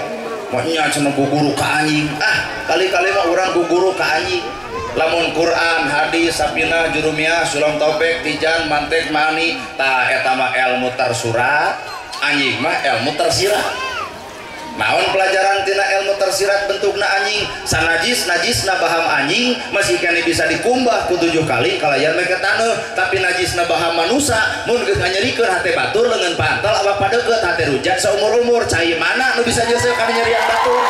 Speaker 1: Monya cenah guru ka anjing. Ah, kali-kali mah urang ku guru ka anjing. Lamun Quran, hadis, sapinah, jurumiyah, sulam taufik, tijan, mantek, mani, tah eta mah ilmu tersurat, anjing mah ilmu tersirat. Naon pelajaran tina ilmu tersirat bentukna anjing? Sanajis najisna baham anjing masih kene bisa dikumbah ku 7 kali kalayan make taneuh, tapi najisna baham manusa mun geus nganyerikeun hate batur leungeun pantel awak padeukeut hate rujat saumur-umur cai mana nu bisa nyeuseuh kana nyerian batur.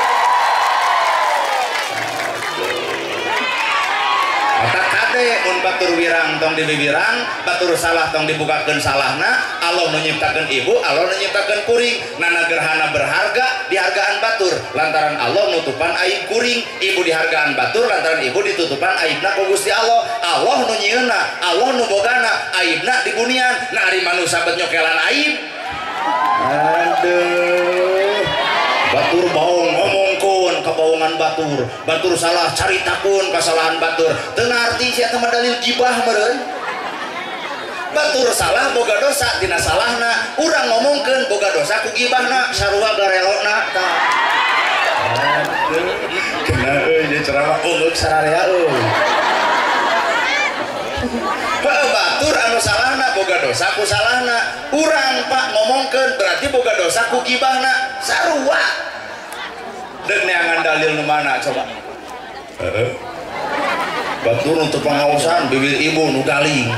Speaker 1: Mun batur wirang tong diwiwirang, batur salah tong dibukakeun salahna, Allah nu nyiptakeun ibu, Allah nu nyiptakeun kuring. Nana gerhana berharga dihargaan batur lantaran Allah nutupan aib kuring, ibu dihargaan batur lantaran ibu ditutupan aibna ku Gusti Allah. Allah nu nyieunna, Allah nu bogana, aibna dibunian. Nah ari manusa bet nyokelan aib. Aduh. Batur baong ngomongkeun kabaongan batur, batur salah caritakeun kasalahan batur. Teu ngarti sia teh mah dalil gibah meureun. Batur salah boga dosa tina salahna, urang ngomongkeun boga dosa ku gibahna, sarua garelona tah. Kena euy ieu ceramah ungeuk sararea euy. Batur anu salahna boga dosa ku salahna, urang Pak ngomongkeun berarti boga dosa ku gibahna, sarua. Deuk neangan dalil nu mana coba? Heeh. Batur untuk pangaosan bibir ibu nu galing.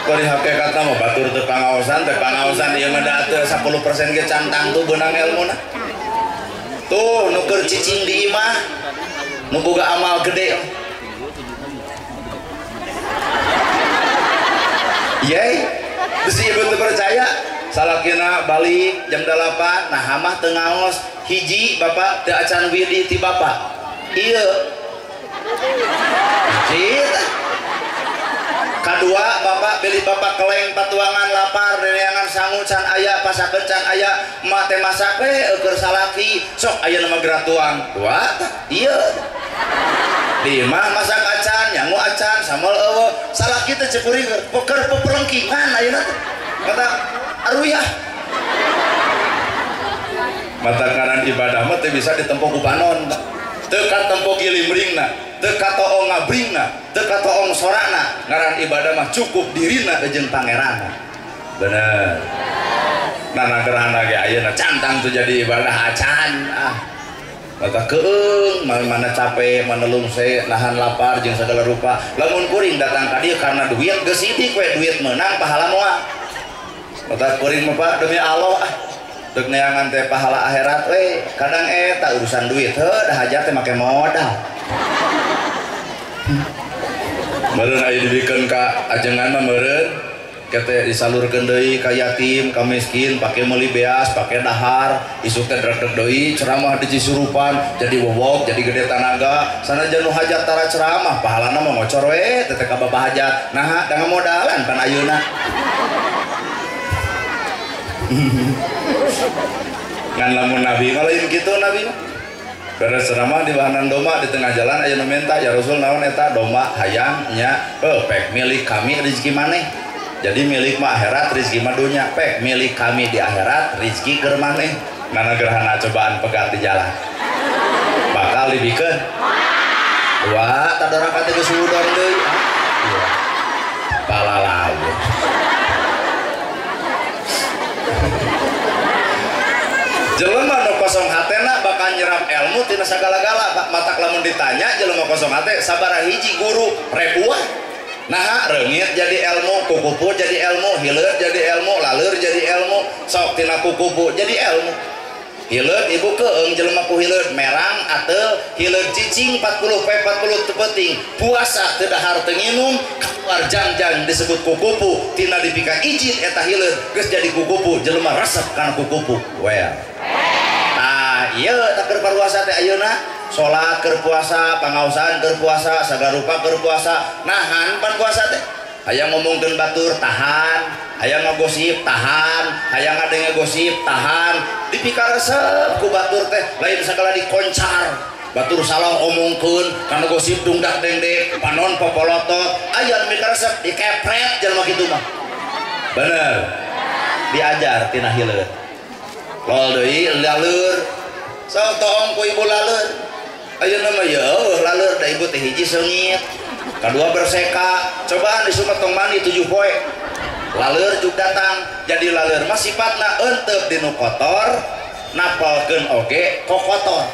Speaker 1: Bari hakikatna mah batur teu pangaosan, teu pangaosan ieu mah da teu 10% ge can tangtu beunang elmuna. Tuh nu keur cicing di imah nu boga amal gede. Yey, bisi ibu teu percaya, salakina balik jam 8, nah hamah teu ngaos, hiji bapak teu acan widi ti bapak. Ieu Hiji kadua bapak beli bapak keleng patuangan lapar neneangan sangu can aya pasakeun can aya emak teh masak we eueur salaki sok aya nama geratuang dua ieu di imah masak acan nyangu acan sambal eueuh salaki teh cek kuring keur pepelengkingan ayeuna teh kata aruyah mata kanan ibadah mah teu bisa ditempo ku panon teu katempo gilimringna teu katoong ngabringna teu katoong sorana ngaran ibadah mah cukup dirina jeung pangeranna bener nah gerhana ge ayeuna cantang tuh jadi ibadah acan ah mata keung mana capek mana lungse nahan lapar jeung segala rupa lamun kuring datang ka dieu karena duit geus sidik we duit meunang pahala moal mata kuring mah Pak demi Allah ah dek neangan teh pahala akhirat we kadang eta urusan duit heuh da hajat teh make modal meureun aya dibikeun ka ajengan mah meureun kete disalurkeun deui ka yatim ka miskin pake meuli beas pake dahar isuk teh dredeg deui ceramah di Cisurupan jadi wowok jadi gede tanaga sanajan nu hajat tara ceramah pahalana mah ngocor we teh ka bapak hajat naha da ngamodalan pan ayeuna ngan lamun nabi mah lain kitu nabi mah beres ceramah di bahanan domba di tengah jalan aya nu minta ya Rasul naon eta domba hayang nya pek milik kami rezeki maneh jadi milik mah akhirat rezeki mah dunya pek milik kami di akhirat rezeki keur maneh nana gerhana cobaan pegat di jalan bakal dibikeun dua tadoraka teh geus udon deui palalawe jelema nu kosong hatena bakal nyerap ilmu tina sagala-gala Pak matak lamun ditanya jelema kosong hate sabaraha hiji guru ribuan naha reungit jadi ilmu kukupu jadi ilmu hileud jadi ilmu laleur jadi ilmu sok tina kukupu jadi ilmu hileud ibu keung jelema ku hileud merang ateul hileud cicing 40 poe 40 teu penting puasa teu dahar teu nginum kaluar jangjang disebut kukupu tina dipika ijin eta hileud geus jadi kukupu jelema resep kana kukupu well tah ieu tah keur paruasa teh ayeuna salat keur puasa pangaosan keur puasa sagarupa keur puasa nahan pan puasa teh hayang ngomongkeun batur tahan hayang ngagosip tahan hayang ngadenge gosip tahan dipikaresep ku batur teh lain sagala dikoncar batur salah omongkeun kana gosip dungdak dengdek panon popolotot aya nu mikaresep dikepret jelema kitu mah bener diajar tina hileud lol deui laleur sok toong ku ibu laleur ayeuna mah ye eueuh laleur da ibu teh hiji seungit kadua berseka cobaan di Sumet tong mandi 7 poe laleur juk datang jadi laleur mah sifatna eunteup dinu kotor napalkeun oge kokotor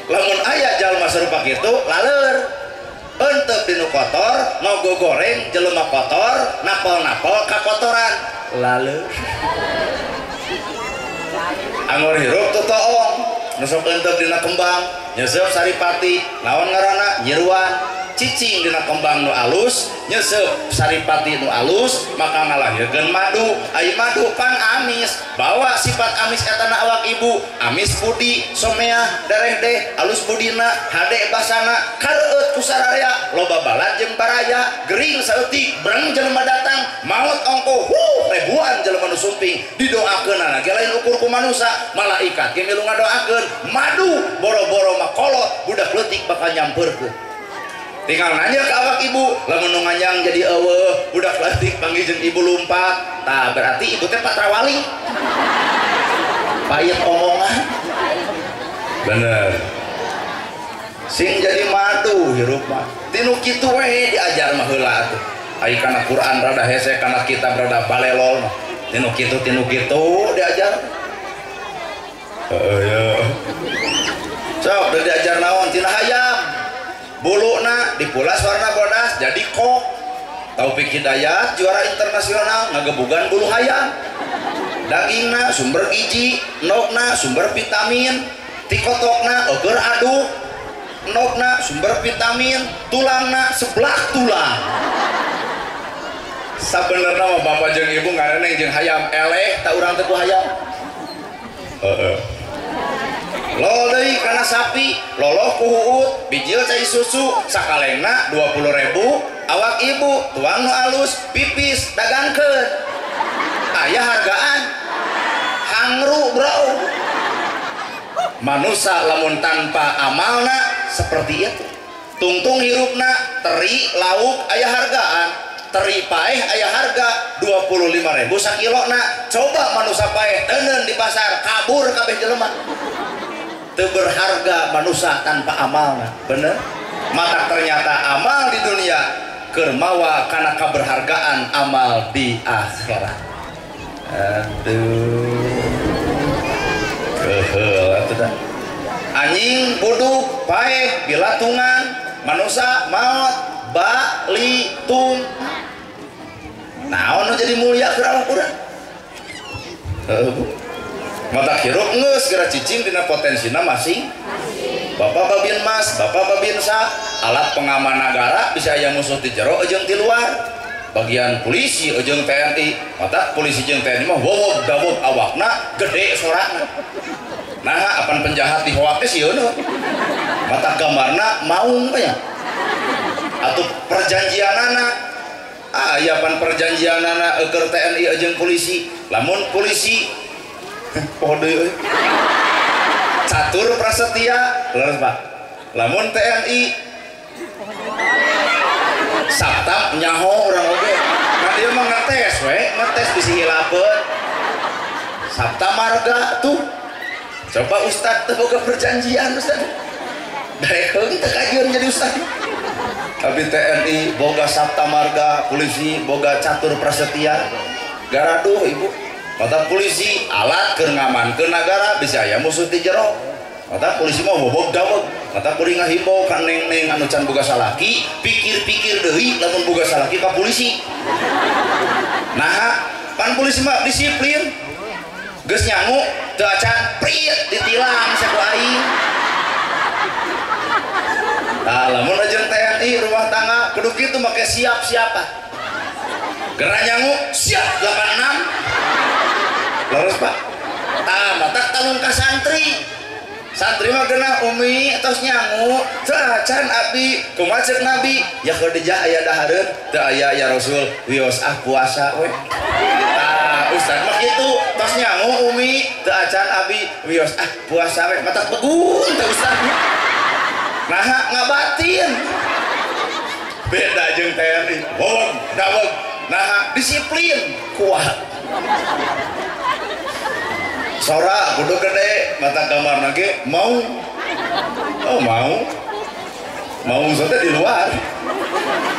Speaker 1: lamun aya jalma sarupa kitu laleur eunteup dinu kotor ngogoreng jelema kotor napal-napal kakotoran laleur angor hirup teu toong nu sok eunteup dina kembang nyeseup saripati naon ngaranna nyiruan cicing dina kembang nu alus nyeseup saripati nu alus maka ngalahirkeun madu ai madu pan amis bawa sifat amis eta na awak ibu amis budi someah dareh deh alus budina hade basana kareueut ku sararea loba balad jeung baraya gering saeutik breng jelema datang maot ongko huh ribuan jelema nu sumping didoakeunana ge lain ukur ku manusa malaikat ge milu ngadoakeun madu boro-boro makolot budak leutik bakal nyampeurkeun tinggal nanya ke awak ibu lamun nu nganyang jadi eueuh budak leutik panggih jeung ibu lumpat tah berarti ibu teh patrawali payet omongan bener sing jadi madu hirup mah tinu kitu we diajar mah heula atuh ai kana Quran rada hese kana kitab rada balelol mah tinu kitu diajar heeh ya sok diajar naon tina hayam buluna dipulas warna bodas jadi kok Taufik Hidayat juara internasional ngagebugan bulu hayam dagingna sumber gizi endogna sumber vitamin tikotokna eueur aduk endogna sumber vitamin tulangna seblak tulang sabenerna mah bapak jeung ibu ngareneng jeung hayam eleh tak urang teh ku hayam heeh Lol deui kana sapi, loloh ku huut, bijil cai susu, sakalengna 20.000, awak ibu tuang nu alus, pipis dagangkeun. Aya hargaan. Hangru bro. Manusia lamun tanpa amalna seperti itu. Tungtung hirupna teri lauk aya hargaan, teri paeh aya harga 25.000 sakilona. Coba manusia paeh teuneun di pasar kabur kabeh jelema. Teu berharga manusia tanpa amalna, bener? Mata ternyata amal di dunia keur mawa kana kaberhargaan amal di akhirat. Aduh. Keheul atuh dah. Anjing buduk paeh bilatungan, manusia maot balitung. Naon nu jadi mulia keur awak urang? Heuh Bu. Mata hirup geus geura cicing dina potensina masing. Bapak babin mas, bapak babin sa, alat pengaman negara bisa aya musuh di jero jeung di luar. Bagian polisi jeung TNI, mata polisi jeung TNI mah wowog dawog awakna gede sorana. Nah, apan penjahat dihoak teh sieun. Mata gambarna maung teh nya. Atuh perjanjianana, aya pan perjanjianana keur TNI jeung polisi. Lamun polisi poho deui euy. Catur Prasetya, leres Pak. Lamun TNI Sabta nyaho urang oge. Nah dia mah ngetes we, ngetes bisi hilapeun. Sabta marga tuh. Coba ustad teu boga perjanjian ustad. Daekeun teu kajeun jadi ustad. Tapi TNI boga Sabta Marga, polisi boga Catur Prasetya. Garaduh ibu. Mata polisi alat keur ngamankeun nagara bisa aya musuh ti jero. Mata polisi mah bobog daweg. Mata kuring ngahimbau ka neng-neng anu can boga salaki, pikir-pikir deui lamun boga salaki ka polisi. Naha, pan polisi mah disiplin. Geus nyangu teu acan prit ditilang saku aing. Tah lamun ajeun TNI rumah tangga kudu kitu make siap-siapa. Geura nyangu siap 86. Leres Pak. Tah matak talung ka santri. Santri mah geunah umi tos nyangu teu acan abdi kumaha ceuk nabi ya Khadijah aya dahareun teu aya ya Rasul wios ah puasa we. Tah ustad mah kitu tos nyangu umi teu acan abdi wios ah puasa we matak begun teh ustad. Naha ngabatin. Beda jeung TNI. Wowog daweg naha disiplin kuat. Sora kudu gede mata gambar lagi mau. Oh mau. Mau sote di luar.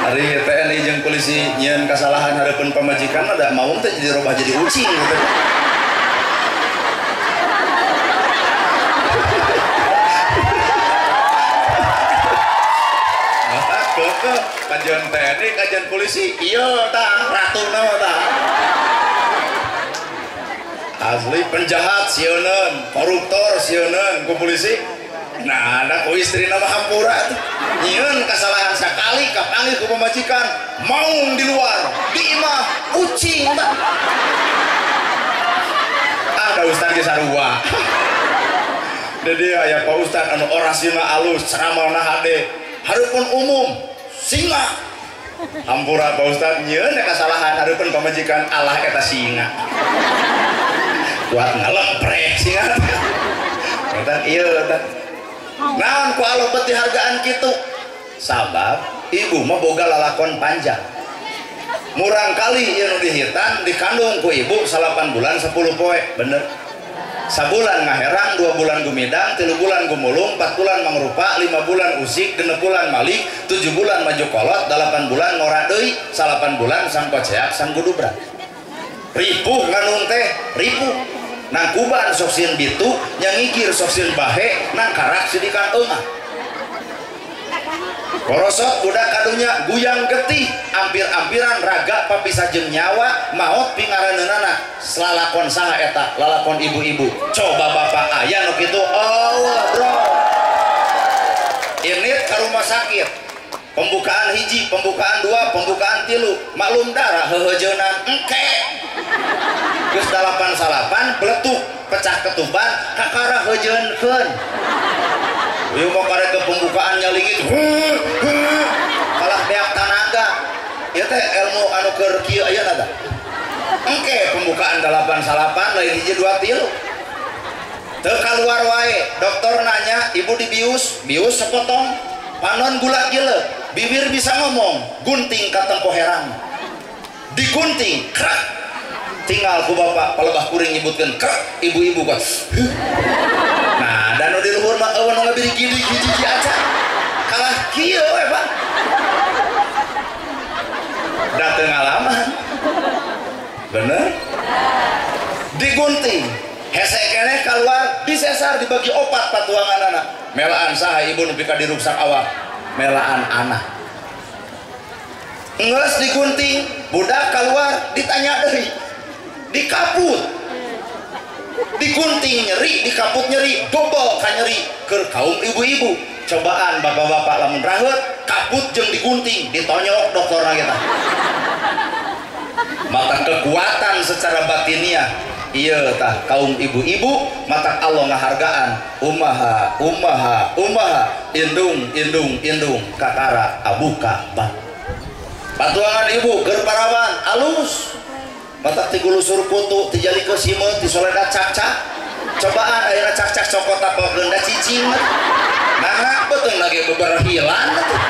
Speaker 1: Hari TNI jeung polisi nyieun kasalahan hareupeun pamajikan ada mau teh jadi robah jadi ucing gitu. Mata keke kajian TNI kajian polisi iya tah ratuna tah. Asli penjahat sieuneun, koruptor sieuneun ku polisi. Nah, ada ku istri nama hampura tuh. Nyieun kasalahan sakali kapanggih ku pamajikan, maung di luar, di imah ucing tah. Ada ustad ge sarua. Jadi aya Pak Ustad anu orasina alus, ceramahna hade, hareupeun umum, singa. Hampura Pak Ustad nyieun kasalahan hareupeun pamajikan Allah eta singa. Kuat ngalemprek singa. Eta ieu eta. Naon ku Allah beuti hargaan kitu? Sabab ibu mah boga lalakon panjang. Murang kali ieu nu dihitan dikandung ku ibu 8 bulan 10 poe, bener. Sabulan ngaherang, 2 bulan gumidang, 3 bulan gumulung, 4 bulan mangrupa, 5 bulan usik, 6 bulan malik, 7 bulan maju kolot, 8 bulan ngora deui, 8 bulan sangkoceak sanggudubra. Ripuh nganung teh, ripuh. Nangkuban sok sieun bitu, nyangikir sok sieun bahe, nangkarak sidikan eungah. Korosot budak kadunya guyang getih, ampir-ampiran raga papisah jeung nyawa, maot pingaraneunana. Lalakon saha eta? Lalakon ibu-ibu. Coba bapak aya nu kitu, Allah bro. Ini ke rumah sakit. Pembukaan hiji, pembukaan dua, pembukaan tilu. Maklum darah heuheujeunnan engke. Geus 8-9 beletuk pecah ketuban kakara heujeunkeun. Ieu mah karek ke pembukaan nyalingit. Kalah beak tanaga. Ieu teh ilmu anu keur kieu ayeuna tah. Engke pembukaan 8-9 lain hiji 2 3. Teu kaluar wae, dokter nanya, ibu dibius, bius sepotong, panon gula gila, bibir bisa ngomong, gunting ka tempo herang. Digunting, krak. Tinggal ku bapak palebah kuring nyebutkeun krak, ibu-ibu kan. Nah, dan nu di luhur mah eueuh nu ngabiri gidi hiji aja. Kalah kieu we, Pak. Da teu ngalaman. Bener? Digunting. Hese keneh keluar disesar dibagi 4 patuangan anak. Melaan saha ibu nepi ka diruksak awak? Melaan anak. Geus digunting, budak keluar ditanya deui. Dikaput. Digunting nyeri, dikaput nyeri, dobel ka nyeri keur kaum ibu-ibu. Cobaan bapak-bapak lamun raheut, kaput jeung digunting, ditonyok dokterna kita. Mata kekuatan secara batiniah. Iya tah kaum ibu-ibu mata Allah ngahargaan umaha umaha umaha indung indung indung kakara abuka bah. Patuangan ibu keur parawan alus mata ti gulusur kutu ti jalikeun simeut ti soleda cakcak cobaan ayeuna cakcak cokot tapokeun da cicing nah beuteung lagi beberhilan atuh.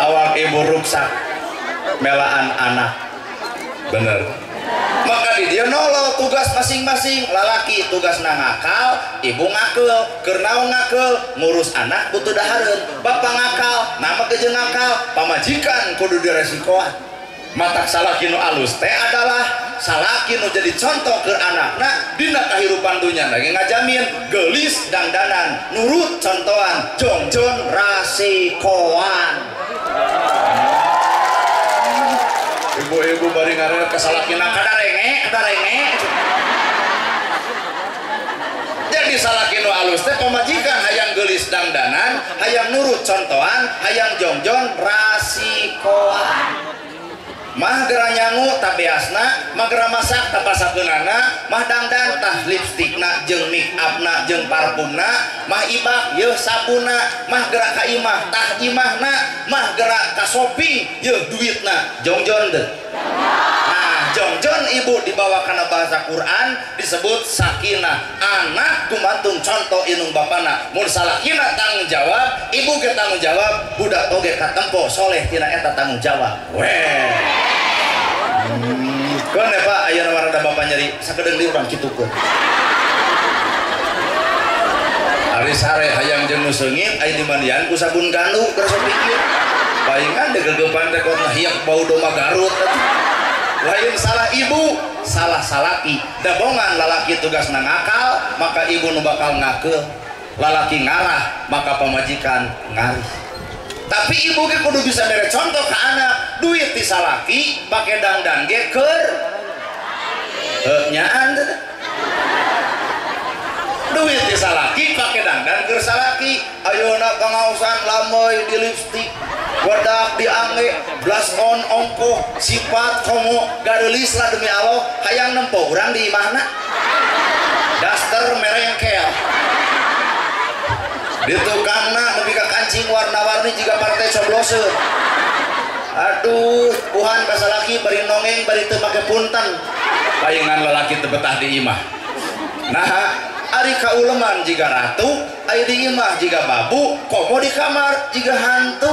Speaker 1: Awak ibu ruksak melaan anak, bener. Maka di dia nolo tugas masing-masing. Lalaki tugas ngakal, ibu ngakel, keur naon ngakel, ngurus anak butuh dahareun. Bapak ngakal, nama kejeung ngakal, pamajikan kudu diresikoan. Matak salaki nu alus teh adalah salaki nu jadi contoh keur anakna dina kahirupan dunya lagi ngajamin geulis dangdanan, nurut contohan, jongjon rasikoan. Ibu-ibu bari ngaret ka salakina kadarenge kadarenge. Jadi salaki nu alus teh pamajikan hayang geulis dangdanan, hayang nurut contohan, hayang jongjon rasikoan. Mah gera nyangu tabeasna, mah gera masak tapasakeunana, mah dangdan tah lipstikna jeung make upna jeung parfumna, mah ibak yeuh sabunna, mah gera ka imah tah imahna, mah gera ka shopping yeuh duitna, jongjon teu. Nah, jongjon ibu dibawa kana bahasa Quran disebut sakinah. Anak gumantung contoh indung bapana. Mun salakina tanggung jawab, ibu ge tanggung jawab, budak oge katempo soleh tina eta tanggung jawab. Weh. Keun ya Pak, ayeuna mah rada bapak nyeri, sakedeung deui urang kitukeun. Ari sare hayang jeung nu seungit, aya dimandian ku sabun gandu keur sok pikir. Palingan degegepan teh kotna hiek bau domba Garut atuh. Lain salah ibu, salah salaki. Dabongan lalaki tugasna ngakal, maka ibu nu bakal ngakeul. Lalaki ngarah, maka pamajikan ngarih. Tapi ibu ge kudu bisa mere contoh ke anak, duit ti salaki pake dangdan ge keur nyaan teh. Duit ti salaki pake dangdan keur salaki. Ayeuna pangaosan lamoy di lipstik, wedak diangge, blush on ongkoh, sifat komo, gareulis lah demi Allah, hayang nempo urang di imahna. Daster merengkel. Di tukangna nepi ka kancing warna-warni jiga partai cobloseun. Aduh, Tuhan ka salaki bari nongeng bari teu make punten. Payengan lalaki teu betah di imah. Nah, ari kauleman jiga ratu, ari di imah jiga babu, komo di kamar jiga hantu.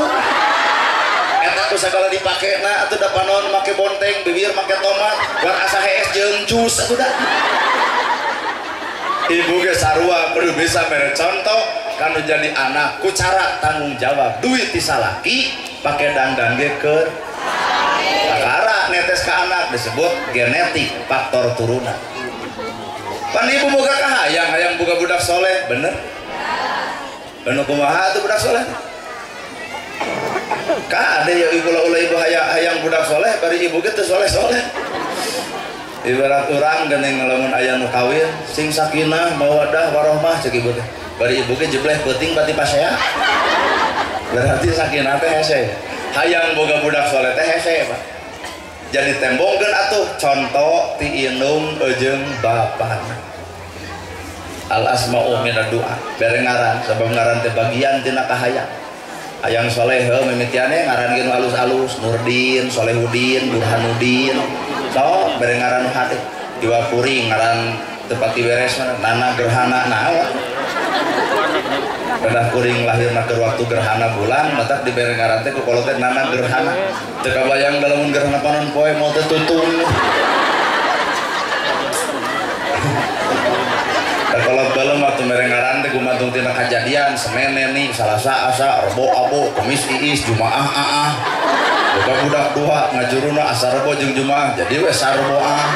Speaker 1: Eta ku sagala dipakena atuh da panon make bonteng, bibir make tomat, war asa hees jeung jus atuh da. Ibu ge sarua kudu bisa mere contoh kanu jadi anak ku cara tanggung jawab. Duit ti salaki pake dangdan ge keur kakara netes ka anak disebut genetik faktor turunan. Pan ibu boga kahayang hayang boga budak soleh, bener? Anu kumaha atuh budak soleh? Ka ade ya ibu ulah ibu hayang budak soleh bari ibu ge teu soleh-soleh. Ibarat urang geuning lamun aya nu kawin sing sakinah mawaddah warahmah cek ibu teh. Bari ibu ge jebleh peuting bati pasea. Berarti sakinah teh hese. Hayang boga budak soleh teh hese Pak. Jadi tembongkeun atuh contoh ti indung jeung bapana. Al asma'u minad du'a. Bere ngaran sabab ngaran teh bagian tina kahayang. Hayang soleh heuh mimitiane ngaran ge nu alus-alus, Nurdin, Solehudin, Burhanuddin. Sok bere ngaran nu hade. Iwa kuring ngaran teu pati beres mah Nana Gerhana naon. Pedah kuring lahirna keur waktu gerhana bulan, matak dibere ngaran teh ku kolot teh Nana Gerhana. Teu kabayang lamun gerhana panon poe moal teu tutung. Da kolot baheula waktu mere ngaran teh gumantung tina kajadian, Senin Neni, Salasa Asa, Rebo Abo, Kamis Iis, Jumaah Aah. Boga budak dua ngajuruna asa Rebo jeung Jumaah, jadi we Sarboah.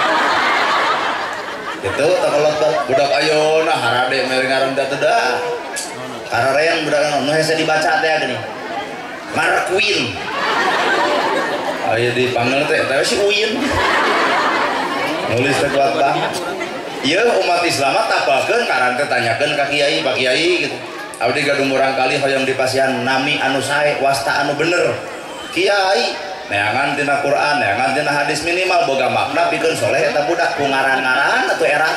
Speaker 1: Gitu teh kolot budak ayeuna harade mere ngaran teh teu dah. Kararean budak nu hese dibaca teh geuning. Marquin. Aya dipanggil teh teh si Uin. Nulis teh kuat banget. Ieu umat Islam mah tapalkeun ngaran teh tanyakeun ka kiai, Pak Kiai gitu. Abdi gaduh murang kali hoyong dipasihan nami anu sae, wasta anu bener. Kiai neangan tina Quran, neangan tina hadis minimal boga makna pikeun soleh eta budak ku ngaran-ngaran atuh era.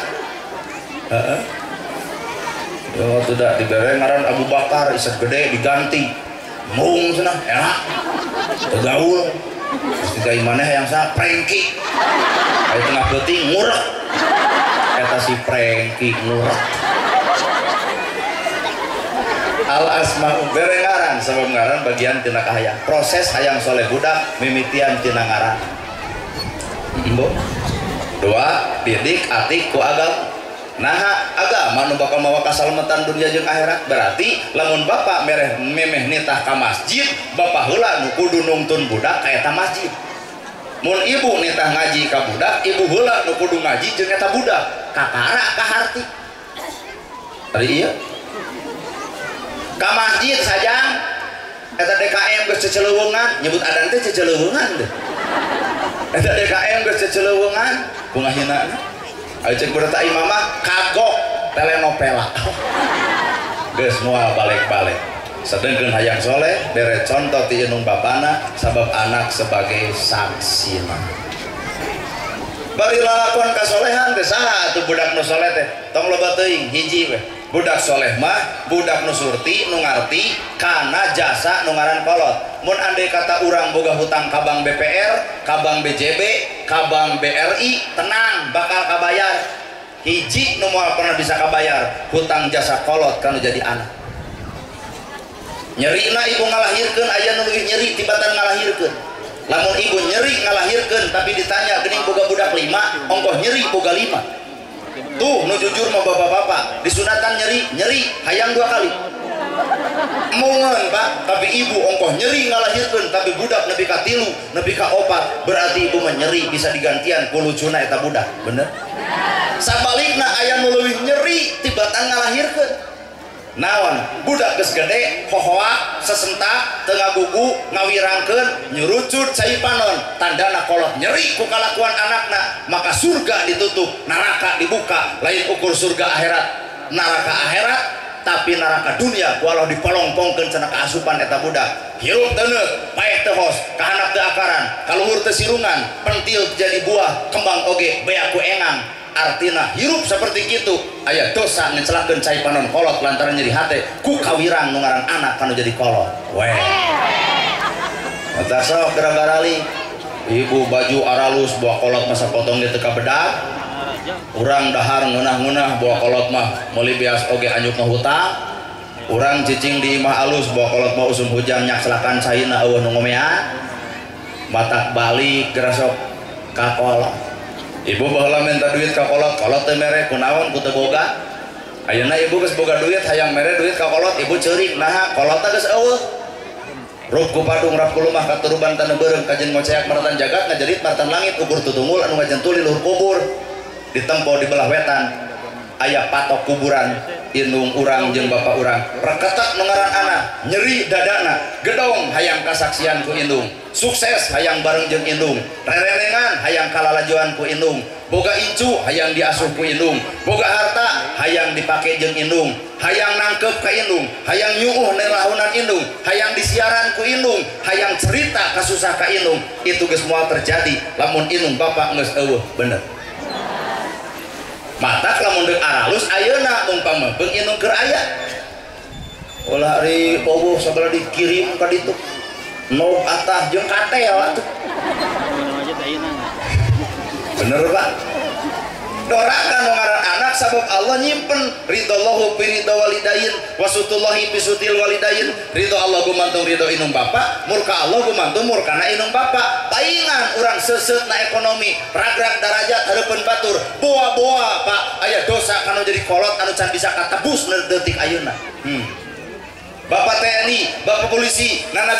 Speaker 1: Heeh. Yo tidak dibere ngaran Abu Bakar isek gede diganti mung cenah enak teu gaul geus tiga maneh hayang saha Prengki aya tengah peuting ngurek eta si Prengki ngurek. Al asma'u bere ngaran sabab ngaran bagian tina kahayang proses hayang soleh budak mimitian tina ngaran. Embo dua didik atik ku agama. Nah agama nu bakal mawa kasalamatan dunia jeung akhirat. Berarti lamun bapak mereh memeh nitah ka masjid, bapak heula nu kudu nungtun budak ka eta masjid. Mun ibu nitah ngaji ka budak, ibu heula nu kudu ngaji jeung eta budak. Kakara ka harti. Tadi ieu ka masjid sajang eta DKM geus ceceleuweungan, nyebut adan teh ceceleuweungan teh. Eta DKM geus ceceleuweungan, kumaha. Ayo cek budak tak imamah kagok telenovela. Geus moal balik-balik. Sedengkeun hayang soleh bere contoh ti indung bapana sabab anak sebagai saksina. Bari lalakon kasolehan teh saha atuh budak nu soleh teh? Tong loba teuing hiji we. Budak soleh mah budak nu surti nu ngarti kana jasa nu ngaran kolot. Mun andai kata urang boga hutang ka bank BPR, ka bank BJB, ka bank BRI, tenang bakal kabayar. Hiji nu moal pernah bisa kabayar hutang jasa kolot kanu jadi anak. Nyerina ibu ngalahirkeun aya nu leuwih nyeri tibatan ngalahirkeun. Lamun ibu nyeri ngalahirkeun tapi ditanya geuning boga budak 5, ongkoh nyeri boga 5. Tuh nu jujur mah bapak-bapak disunatan nyeri, nyeri hayang 2 kali. Mungeun Pak, tapi ibu ongkoh nyeri ngalahirkeun tapi budak nepi ka 3, nepi ka 4, berarti ibu mah nyeri bisa digantian ku lucuna eta budak, bener? Sabalikna aya nu leuwih nyeri tibatan ngalahirkeun. Naon budak geus gede hohoa sesentak teu ngagugu ngawirangkeun nyurucut cai panon tandana kolot nyeri ku kalakuan anakna, maka surga ditutup neraka dibuka. Lain ukur surga akhirat neraka akhirat tapi neraka dunia walau dipolongpongkeun cenah kaasupan eta budak. Hirup teu neut, paeh teu hos, kahanap teu akaran, kaluhur teu sirungan, pentil jadi buah, kembang oge bea ku engang. Artina hirup seperti itu aya dosa ngecelakeun cai panon kolot lantaran nyeri hate ku kawirang nu ngaran anak kanu jadi kolot. Weh. Eta sok geura barali. Ibu baju aralus buah kolot masa potong ge teu kabedak. Urang dahar ngeunah-ngeunah buah kolot mah meuli beas oge anjuk ngahutang. Urang cicing di imah alus buah kolot mah usum hujan nyakselakan caina eueuh nu ngomean. Matak balik geura sok ka kolot. Ibu baheula minta duit ka kolot, kolot teu mere kunaon ku teu boga. Ayeuna ibu geus boga duit hayang mere duit ka kolot, ibu ceurik naha kolotna geus eueuh. Rup ku padung rap ku lumah katuruban taneuh beureum kajen ngoceak maratan jagat ngajerit maratan langit ukur tutunggul anu ngajentuli luhur kubur. Ditempo di belah wetan aya patok kuburan Indung urang jeung bapak urang reketek nu ngaran anak nyeri dadana gedong hayang kasaksian ku indung sukses hayang bareng jeung indung rerenengan hayang kalalajoan ku indung boga incu hayang diasuh ku indung boga harta hayang dipake jeung indung hayang nangkep ka indung hayang nyuuh nelahunan indung hayang disiaran ku indung hayang cerita kasusah ka indung itu geus moal terjadi lamun indung bapak geus eueuh bener. Matak lamun deuk aralus ayeuna umpama beung indung keur aya ulah ari eueuh sagala dikirim ka ditu nog atah jeung katel atuh bener Pak. Dorakan nu ngaran anak sabab Allah nyimpen ridallahu fi ridha walidain wasutullahi fi sutil walidain ridho Allah gumantung ridho indung bapa murka Allah gumantung murkana indung bapa paingan urang seuseutna ekonomi ragrag darajat hareupeun batur boa-boa Pak aya dosa kanu jadi kolot anu can bisa katebus detik ayeuna. Bapak TNI, bapak polisi, nana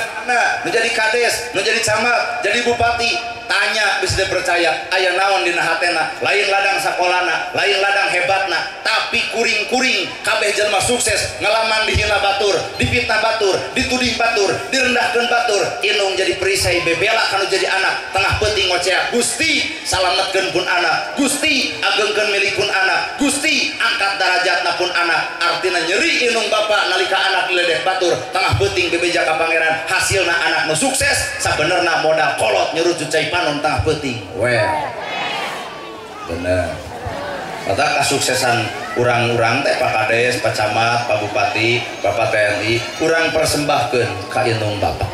Speaker 1: menjadi kades, menjadi camat, jadi bupati, tanya bisa dipercaya, aya naon dina hatena, lain ladang sakolana, lain ladang hebatna, tapi kuring-kuring kabeh jelema sukses ngalaman dihina batur, dipitnah batur, dituding batur, direndahkeun batur, indung jadi perisai bebela kanu jadi anak, tengah peuting ngoceak, Gusti salametkeun pun anak, Gusti agengkeun milik pun anak, Gusti angkat darajatna pun anak, artina nyeri indung bapak nalika anak diledek batur, tengah peuting bebeja ka pangeran, hasilna anak nu sukses sabenerna modal kolot nyerucut cai panon tengah peuting. Well, bener. Mata kasuksesan urang-urang teh Pak Kades, Pak Camat, Pak Bupati, Bapak TNI, urang persembahkeun ka indung bapak.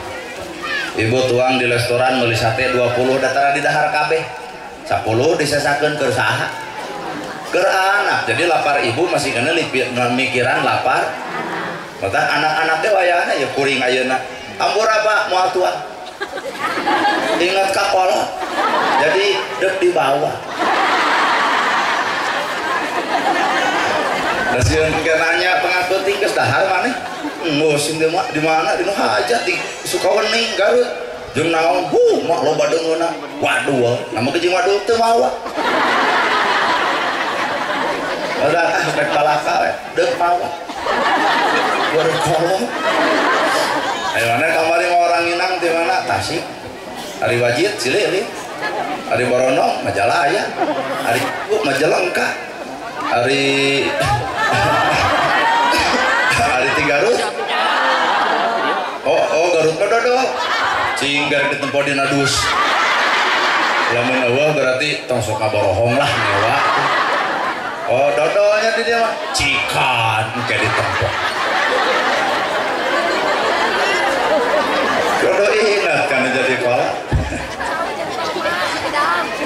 Speaker 1: Ibu tuang di restoran meuli sate 20 datara di dahar kabeh. 10 disesakeun keur saha? Keur anak. Jadi lapar ibu masih kena mikiran lapar. Mata anak-anak teh wayahna ya kuring ayeuna. Ampura Pak, moal tuang. Ingat ka kolot. Jadi dek dibawa. Da sieun ke nanya tengah peuting geus dahar maneh. Geus di mana di nu hajat di Sukawening Garut. Jeung naon? Huh, mah loba deungeunna. Waduh, nama ge jeung waduh teu mawa. Udah ah rek palaka we, deuk mawa. Berkolong. Ayo mana kamari mau orang Minang di mana? Tasik. Ari Wajid Cililin. Ari Boronong Majalaya. Ari Majalengka. Ari Ari Tigarut. Oh, Garut mah dodol. Cinggar ditempo dina dus. Lamun eueuh berarti tong sok kaborohong lah ngewa. Oh, dodolnya di dia mah cikan engke ditempo. Kudu ingat kan jadi kolot.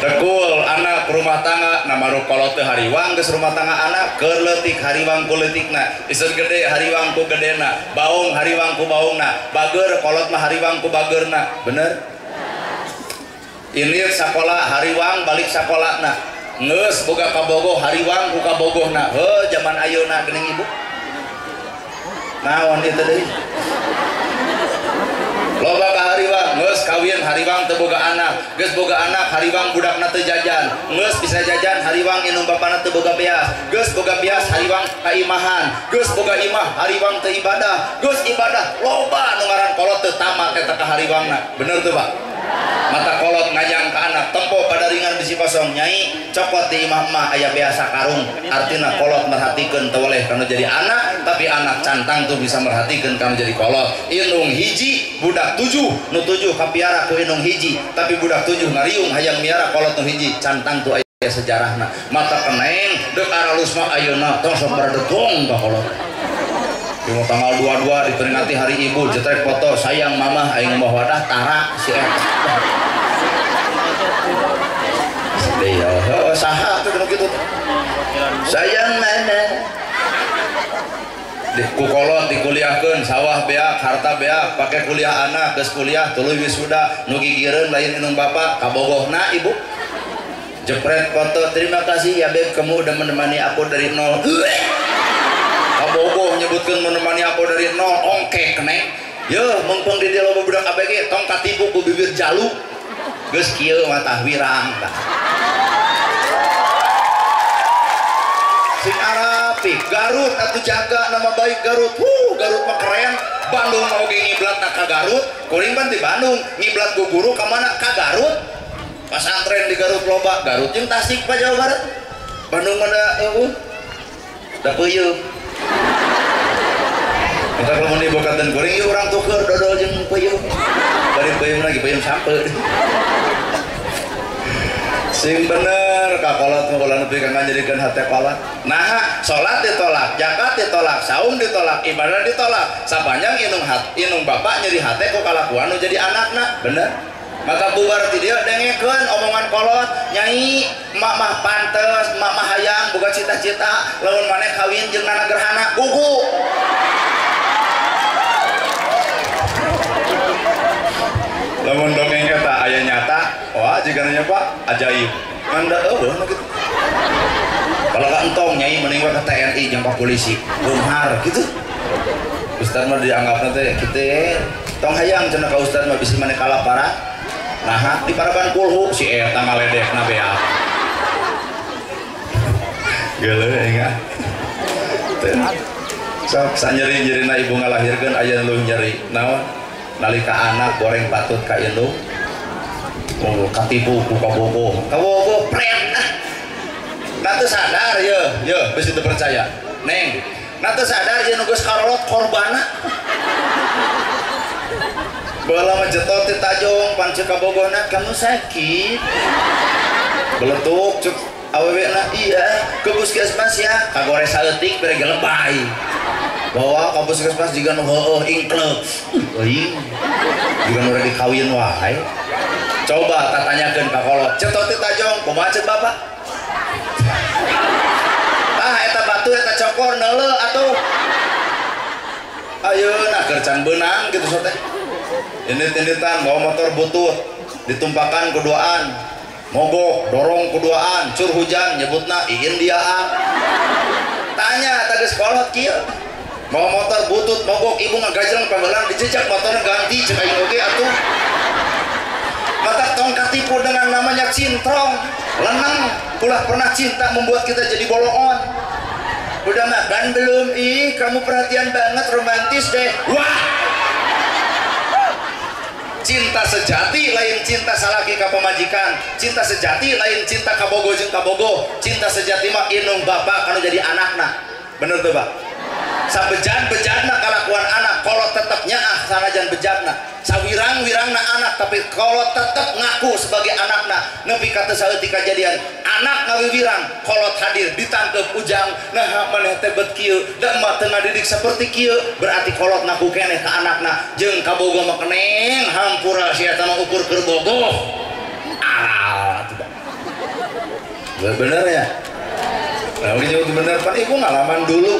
Speaker 1: Tekul anak rumah tangga nama kolot teh hariwang geus rumah tangga anak keur leutik hariwang ku leutikna iseun gede hariwang ku gedena baung hariwang ku baungna bager kolot mah hariwang ku bagerna bener ini sakola hariwang balik sakolana geus boga kabogoh hariwang ku kabogohna heuh zaman ayeuna geuning ibu naon ieu teh deui loba ka hariwang geus kawin hariwang teu boga anak geus boga anak hariwang budakna teu jajan geus bisa jajan hariwang indung bapana teu boga beas geus boga beas hariwang ka imahan geus boga imah hariwang teu ibadah geus ibadah loba nu ngaran kolot teu tamat eta ka hariwangna bener teu Pak mata kolot ngajang ka anak tempo pada ringan bisi kosong nyai cokot di imah mah aya biasa karung artina kolot merhatikeun teu weleh kanu jadi anak tapi anak cantang tuh bisa merhatikeun kanu jadi kolot indung hiji budak 7 nu 7 kapiara ku indung hiji tapi budak 7 ngariung hayang miara kolot nu hiji cantang tuh aya sejarahna mata keneng deuk aralus mah ayeuna tong sok baradegong ka kolot. Di tanggal 22 diperingati hari ibu jetrek foto sayang mamah aing mah wadah tara si eta. Sedih ya, saha tuh kitu. Sayang mana? Di ku kolot dikuliahkeun sawah beak harta beak pake kuliah anak geus kuliah tuluy wisuda nu gigireun lain indung bapak kabogohna ibu. Jepret foto terima kasih ya beb kamu udah menemani aku dari nol. Kabogoh nyebutkeun menemani aku dari nol ongkek nek ye mengpeng di dia loba budak ABG tong katipu ku bibir jalu geus kieu mah tah wirang tah. Sing arapik Garut atuh jaga nama baik Garut. Garut mah keren. Bandung mah oge ngiblatna ka Garut, kuring pan di Bandung ngiblat ku guru ka mana? Ka Garut. Pasantren di Garut loba, Garut jeung Tasik Pak Jawa Barat. Bandung mah da eueuh. Da peuyeum. Kita kalau mau dibokaten kuring ieu urang tuker dodol jeung peuyeum. Bari peuyeum lagi peuyeum sampe. Sing bener kakolot mah ulah nepi ka ngajadikeun hate kolot. Naha salat ditolak, zakat ditolak, saum ditolak, ibadah ditolak. Sapanjang inung bapak nyeri hate ku kalakuan nu jadi anakna, bener? Maka bubar ti dieu dengekeun omongan kolot, nyai emak mah pantes, emak mah hayang boga cita-cita lamun maneh kawin jeung Nana Gerhana, gugu. Lamun dongeng eta aya nyata, wah jigana nya Pak ajaib. Ngan da eueuh nu kitu. Kalau ka entong nyai mending we ka TNI jeung ka polisi, beunghar kitu. Ustaz mah dianggapna teh kitu, tong hayang cenah ka ustaz mah bisi maneh kalapara. Naha di paraban kulhu si eta ngaledekna beak. Geuleuh ingat. Sok sanyeri-nyerina ibu ngalahirkeun aya nu nyeri. Naon? Nalika anak goreng patut ka indung, oh, katipu ku kabogoh, kabogoh pret ah. Nah teu sadar ye, ye bisi teu percaya. Neng, nah teu sadar ye nu geus karolot korbana. Baheula mah jetot ti tajong pan ceuk kabogohna kamu sakit. Beletuk ceuk awewena iya ke puskesmas ya, kagores saeutik bere gelebay. Bawa ka puskesmas jiga nu heueuh ingklek. Euy. Jiga nu rek dikawin wae. Coba tatanyakeun ka kolot. Cetot ti tajong, kumaha ceuk bapak? Ah eta batu eta cokor neuleuh atuh. Ayeuna keur can beunang kitu so teh. Indit-inditan bawa motor butut, ditumpakan kuduaan. Mogok, dorong kuduaan, cur hujan nyebutna iin diaan. Tanya tah geus kolot kieu. Bawa motor butut mogok ibu ngagajleng panggelan dijejak motornya ganti cek aing oge atuh. Mata tong katipu dengan namanya cintrong, lenang, ulah pernah cinta membuat kita jadi boloon. Udah makan belum? Ih, kamu perhatian banget, romantis deh. Wah. Cinta sejati lain cinta salaki ka pamajikan, cinta sejati lain cinta kabogo jeung kabogo, cinta sejati mah inung bapak kanu jadi anakna. Bener tuh, Pak? Sabejan-bejatna kalakuan anak, kolot tetep nyaah sanajan bejatna. Sawirang-wirangna anak tapi kolot tetep ngaku sebagai anakna. Nepi ka teu saeutik kajadian, anak ngawiwirang, kolot hadir ditangkep ujang, nah maneh teh bet kieu, da emak teu ngadidik seperti kieu, berarti kolot ngaku keneh ka anakna. Jeung kabogo mah keneng hampura si eta mah ukur keur bogoh. Ah, atuh Pak. Bener ya? Nah, mungkin bener pan ibu ngalaman dulu.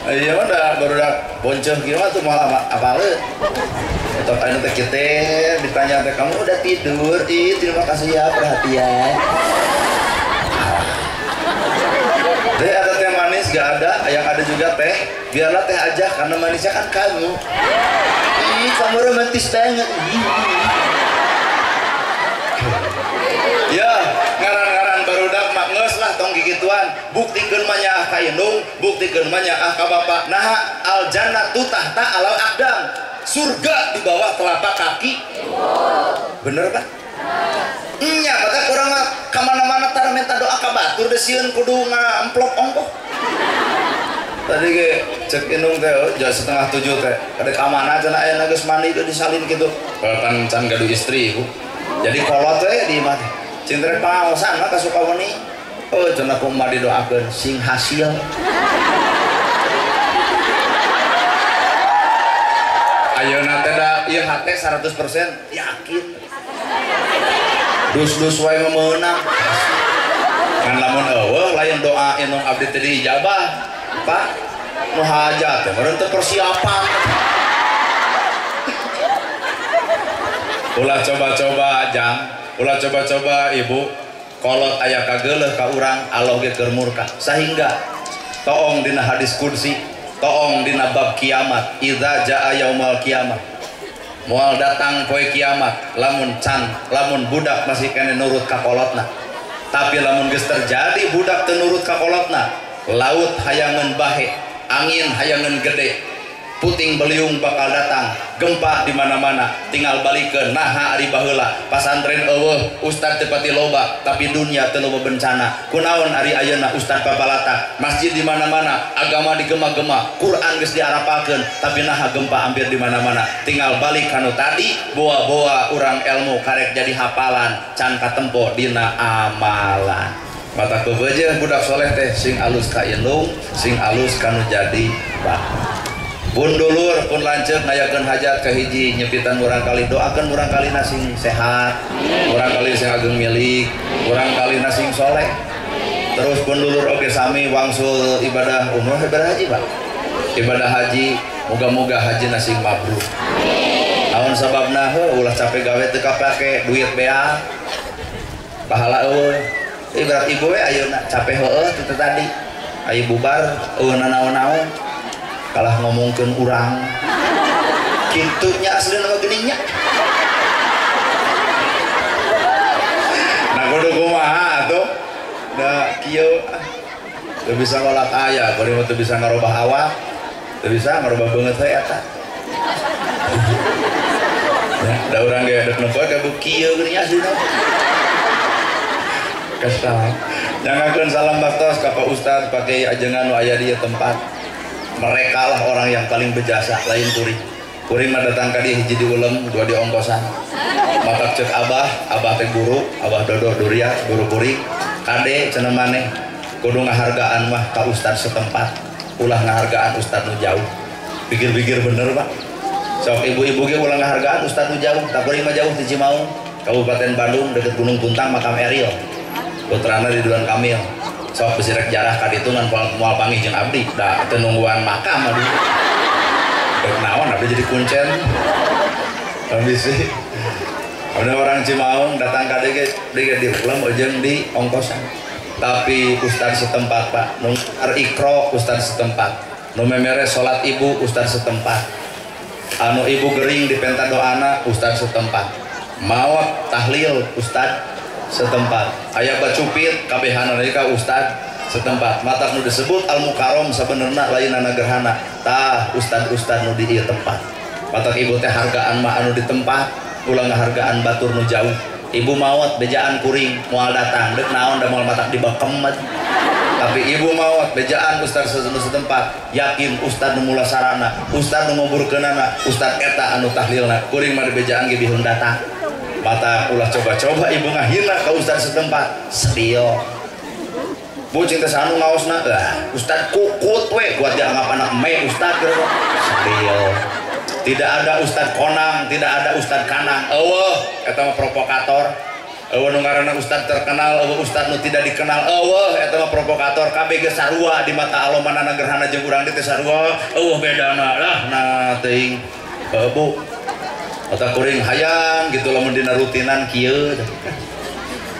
Speaker 1: Iya mah dah baru dah bonceng kieu mah tuh moal apaleun. Atau anu teh kieu ditanya teh kamu udah tidur? Ih, terima kasih ya perhatian. Teh ada teh manis gak ada, yang ada juga teh. Biarlah teh aja karena manisnya kan kamu. Ih, kamu romantis banget. Ih. Ya, ngaran-ngaran barudak mah geus lah tong gigituan. Buktikeun mah nyaah ka indung, buktikeun mah nyaah ka bapak. Naha al jannatu tahta alal aqdam. Surga di bawah telapak kaki. Bener kan? Nya mata kurang mah ka mana-mana tara minta doa ka batur deui sieun kudu ngamplop ongkoh. Tadi ge cek indung teh jam 6:30 teh. Ada ka mana cenah aya geus mandi teh disalin kitu. Pan can gaduh istri ibu. Jadi kolot we di imah teh. Cintre pangaosan mah ka Sukawani. Oh cenah ku emak didoakeun sing hasil. Ayeuna teh da ieu hate 100% yakin. Dus-dus wae meunang. Ngan lamun eueuh lain doa indung abdi teh diijabah. Pak, nu hajat teh meureun teu persiapan. Ulah coba-coba jang, ulah coba-coba ibu, kolot aya kageuleuh ka urang Allah ge keur murka. Sahingga toong dina hadis qudsi, toong dina bab kiamat, idza jaa yaumal kiamat. Moal datang poe kiamat lamun can, lamun budak masih kene nurut ka kolotna. Tapi lamun geus terjadi budak teu nurut ka kolotna, laut hayangeun bahe, angin hayangeun gede, puting beliung bakal datang, gempa di mana-mana, tinggal balikeun naha ari baheula, pasantren eueuh, ustad teu pati loba, tapi dunia teu loba bencana. Kunaon ari ayeuna ustad papalata, masjid di mana-mana, agama digema-gema, Quran geus diarapalkeun, tapi naha gempa hampir di mana-mana. Tinggal balik kanu tadi, boa-boa urang ilmu karek jadi hafalan, can katempo dina amalan. Mata kebeujeuh budak soleh teh sing alus ka indung, sing alus kanu jadi bapak. Pun dulur pun lanceuk ngayakeun hajat ka hiji nyepitan murangkali, doakeun murangkalina sing sehat, murangkali sing ageng milik, murangkalina sing soleh. Terus pun dulur oge sami wangsul ibadah umroh, ibadah haji Pak. Ibadah haji moga-moga haji sing mabrur. Naon sababna heuh ulah capek gawe teu kapake duit bea. Pahala eueuh. Ibarat ibu we ayeuna capek heueuh teu tadi. Aya bubar eueuh nanaon-naon. Kalah ngomongkeun urang kitunya asli nama geningnya. Nah kudu kumaha atuh da kieu teu bisa ngolak aya bari mah teu bisa ngarobah awak, teu bisa ngarobah beungeut we eta. Ya da urang ge dek nempo ka bu kieu geuning asli nama. Kesal. Nyangakeun salam baktos ka Pak Ustad pake ajengan nu aya di ieu tempat. Mereka lah orang yang paling berjasa, lain kuring. Kuring mah datang ka dieu hiji di ulem, dua di ongkosan. Matak ceuk abah, abah teh guru, abah dodor duria, guru kuring. Kade cenah maneh kudu ngahargaan mah ka ustad setempat, ulah ngahargaan ustad nu jauh. Pikir-pikir bener, Pak. Sok ibu-ibu ge ulah ngahargaan ustad nu jauh, tak kuring mah jauh di Cimaung, Kabupaten Bandung deket Gunung Puntang makam Eril. Putrana Ridwan Kamil. Sok besi rek jarah ka ditu ngan moal panggih jeung abdi da teu nungguan makam aduh. Rek naon abdi jadi kuncen. Ambisi. Ada orang Cimaung datang ka dieu ge di ulem jeung di ongkosan. Tapi ustad setempat Pak, nu ikro ustad setempat. Nu memere salat ibu ustad setempat. Anu ibu gering dipenta doana ustad setempat. Maot tahlil ustad setempat. Aya bacupit kabehanana ka ustad setempat. Matak nu disebut al mukarrom sabenerna lainana gerhana. Tah ustad-ustad nu di ieu tempat. Matak ibu teh hargaan mah anu di tempat, ulah ngahargaan batur nu jauh. Ibu maot bejaan kuring moal datang, deuk naon da moal matak dibekem. Tapi ibu maot bejaan ustad setempat, yakin ustad nu mula sarana, ustad nu nguburkeunana, ustad eta anu tahlilna. Kuring mah dibejaan ge bihun datang. Mata ulah coba-coba ibu ngahina ke ustad setempat, sedih. Bu cinta sanu ngaosna, lah ustad kukut we, kuat dianggap anak me ustad gitu. Sedih. Tidak ada ustad konang, tidak ada ustad kanang. Eueuh, eta mah provokator. Eueuh nu ngaranna ustad terkenal, eueuh ustad nu tidak dikenal. Eueuh, eta mah provokator. Kabeh geus sarua di mata Allah manana gerhana jeung urang teh sarua. Eueuh bedana lah nah teuing. Heuh Bu. Otak kuring hayang gitu lamun dina rutinan kieu.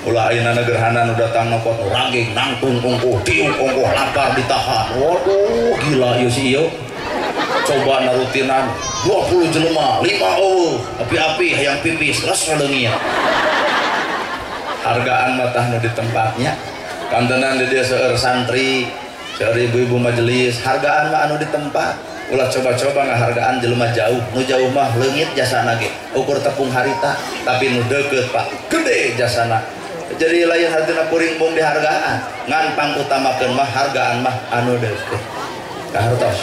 Speaker 1: Ulah ayeuna gerhana nu datang nopot raging nangtung ongkoh tiung ongkoh lapar ditahan. Waduh gila ieu si ieu. Coba na rutinan 20 jelema, 5 eueuh, api-api hayang pipis les leungit. Hargaan mah tah nu di tempatnya. Kantenan di dieu seueur santri, seueur ibu-ibu majelis, hargaan mah anu di tempat. Ulah coba-coba ngahargaan jelema jauh, nu jauh mah leungit jasana ge, ukur tepung harita, tapi nu deukeut Pak, gede jasana. Jadi lain hartina kuring mung dihargaan, ngan pangutamakeun mah hargaan mah anu deukeut. Kahartos.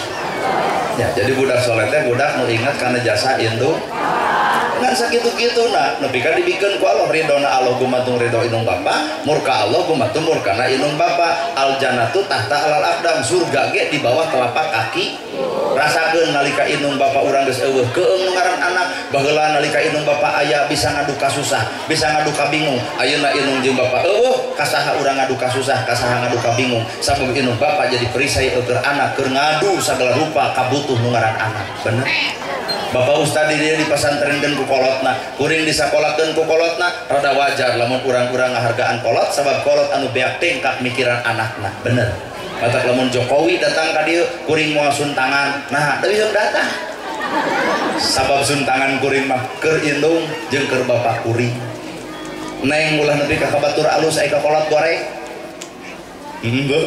Speaker 1: Ya, jadi budak soleh teh budak nu ingat kana jasa indung. Ngan sakitu-kitu na, nepi ka dibikeun ku Allah ridona Allah gumantung ridho indung bapa, murka Allah gumantung murkana indung bapa. Al jannatu tahta alal aqdam, surga ge di bawah telapak kaki. Rasakeun nalika indung bapa urang geus eueuh keung nu ngaran anak, baheula nalika indung bapa aya bisa ngadu kasusah, bisa ngadu kabingung. Ayeuna indung jeung bapa eueuh, kasaha urang ngadu kasusah, kasaha ngadu kabingung. Sabab indung bapa jadi perisai keur anak, keur ngadu sagala rupa kabutuh nu ngaran anak. Bener? Bapak ustad di dieu dipasantrenkeun ku kolotna, kuring disakolakeun ku kolotna, rada wajar lamun urang-urang ngahargaan kolot sabab kolot anu beak tingkah mikiran anakna. Bener. Matak lamun Jokowi datang ka dieu kuring moal suntangan, nah teu bisa datang. Sabab suntangan kuring mah keur indung jeung keur bapak kuring. Neng ulah nepi ka kabatur alus ai ka kolot goreng. Heuh.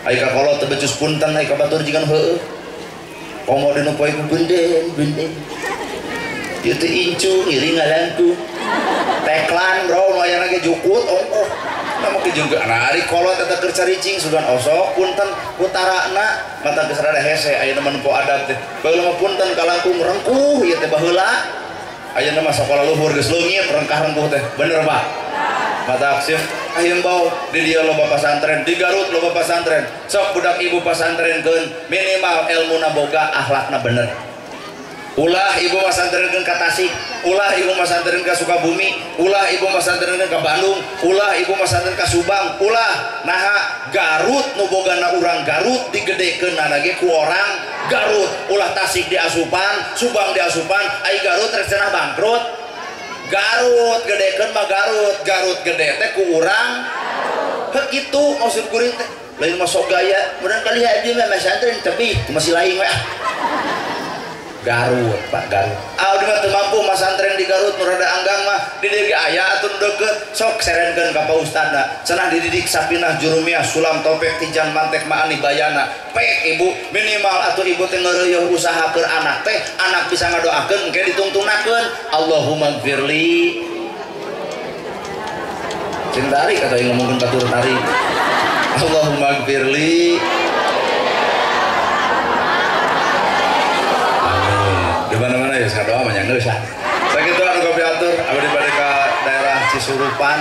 Speaker 1: Ai ka kolot teu becus punten ai ka batur jigan heueuh. Komo dinu poe ku beunden beunden. Ieu teh incu ngiring ngalangkung. Teklan bro nu aya ge jukut ongkoh. Nah make jeung nah ari kolot eta keur caricing sugan osok punten kutarana mata geus rada hese ayeuna mah nempo adab teh. Baheula mah punten kalangkung rengkuh ieu teh baheula. Ayeuna mah sakola luhur geus leungit rengkah-rengkuh teh. Bener Pak? Mata aksim ayeuna bau di dieu loba pasantren, di Garut loba pasantren. Sok budak ibu pasantrenkeun minimal elmuna boga, akhlakna bener. Ulah ibu masantrenkeun ka Tasik, ulah ibu masantrenkeun ka Sukabumi, ulah ibu masantrenkeun ka Bandung, ulah ibu masantren ka Subang, ulah naha Garut nu bogana urang Garut digedekeunna ge ku orang Garut, ulah Tasik diasupan, Subang diasupan, ai Garut rek cenah bangkrut. Garut gedekeun mah Garut, Garut gede teh ku urang. Heuh kitu maksud kuring teh. Lain mah sok gaya, meureun kali abdi mah masantren tebih, masih lain we. Garut, Pak Garut. Abdi mah teu mampu masantren di Garut nu rada anggang mah di dieu ge aya atuh nu deukeut sok serenkeun ka Pa Ustadna. Cenah dididik sapinah jurumiyah sulam topek tijan mantek maani bayana. Pek ibu minimal atuh ibu teh ngeureuyeuh usaha keur anak teh, anak bisa ngadoakeun engke ditungtunakeun. Allahumma gfirli. Cing tarik atuh yang ngomongkeun batur tarik. Allahumma gfirli. Di mana-mana ya doa mah geus lah. Sakitu anu kapiatur abdi bade ka daerah Cisurupan,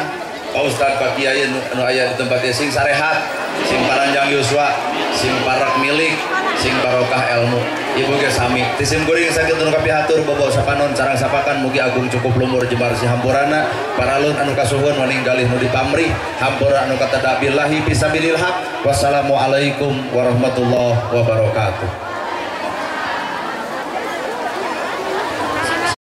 Speaker 1: Pak Ustad Pak Kiai nu aya di tempat ieu sing sarehat, sing paranjang yuswa, sing parak milik, sing barokah ilmu. Ibu ge sami. Ti sim kuring sakitu nu kapihatur bobo sapanon sareng sapakan mugi agung cukup lumur jembar si hampurana, paralun anu kasuhun waninggalih nu dipamrih, hampura anu katadabillahi fisabilil haq. Wassalamualaikum warahmatullahi wabarakatuh.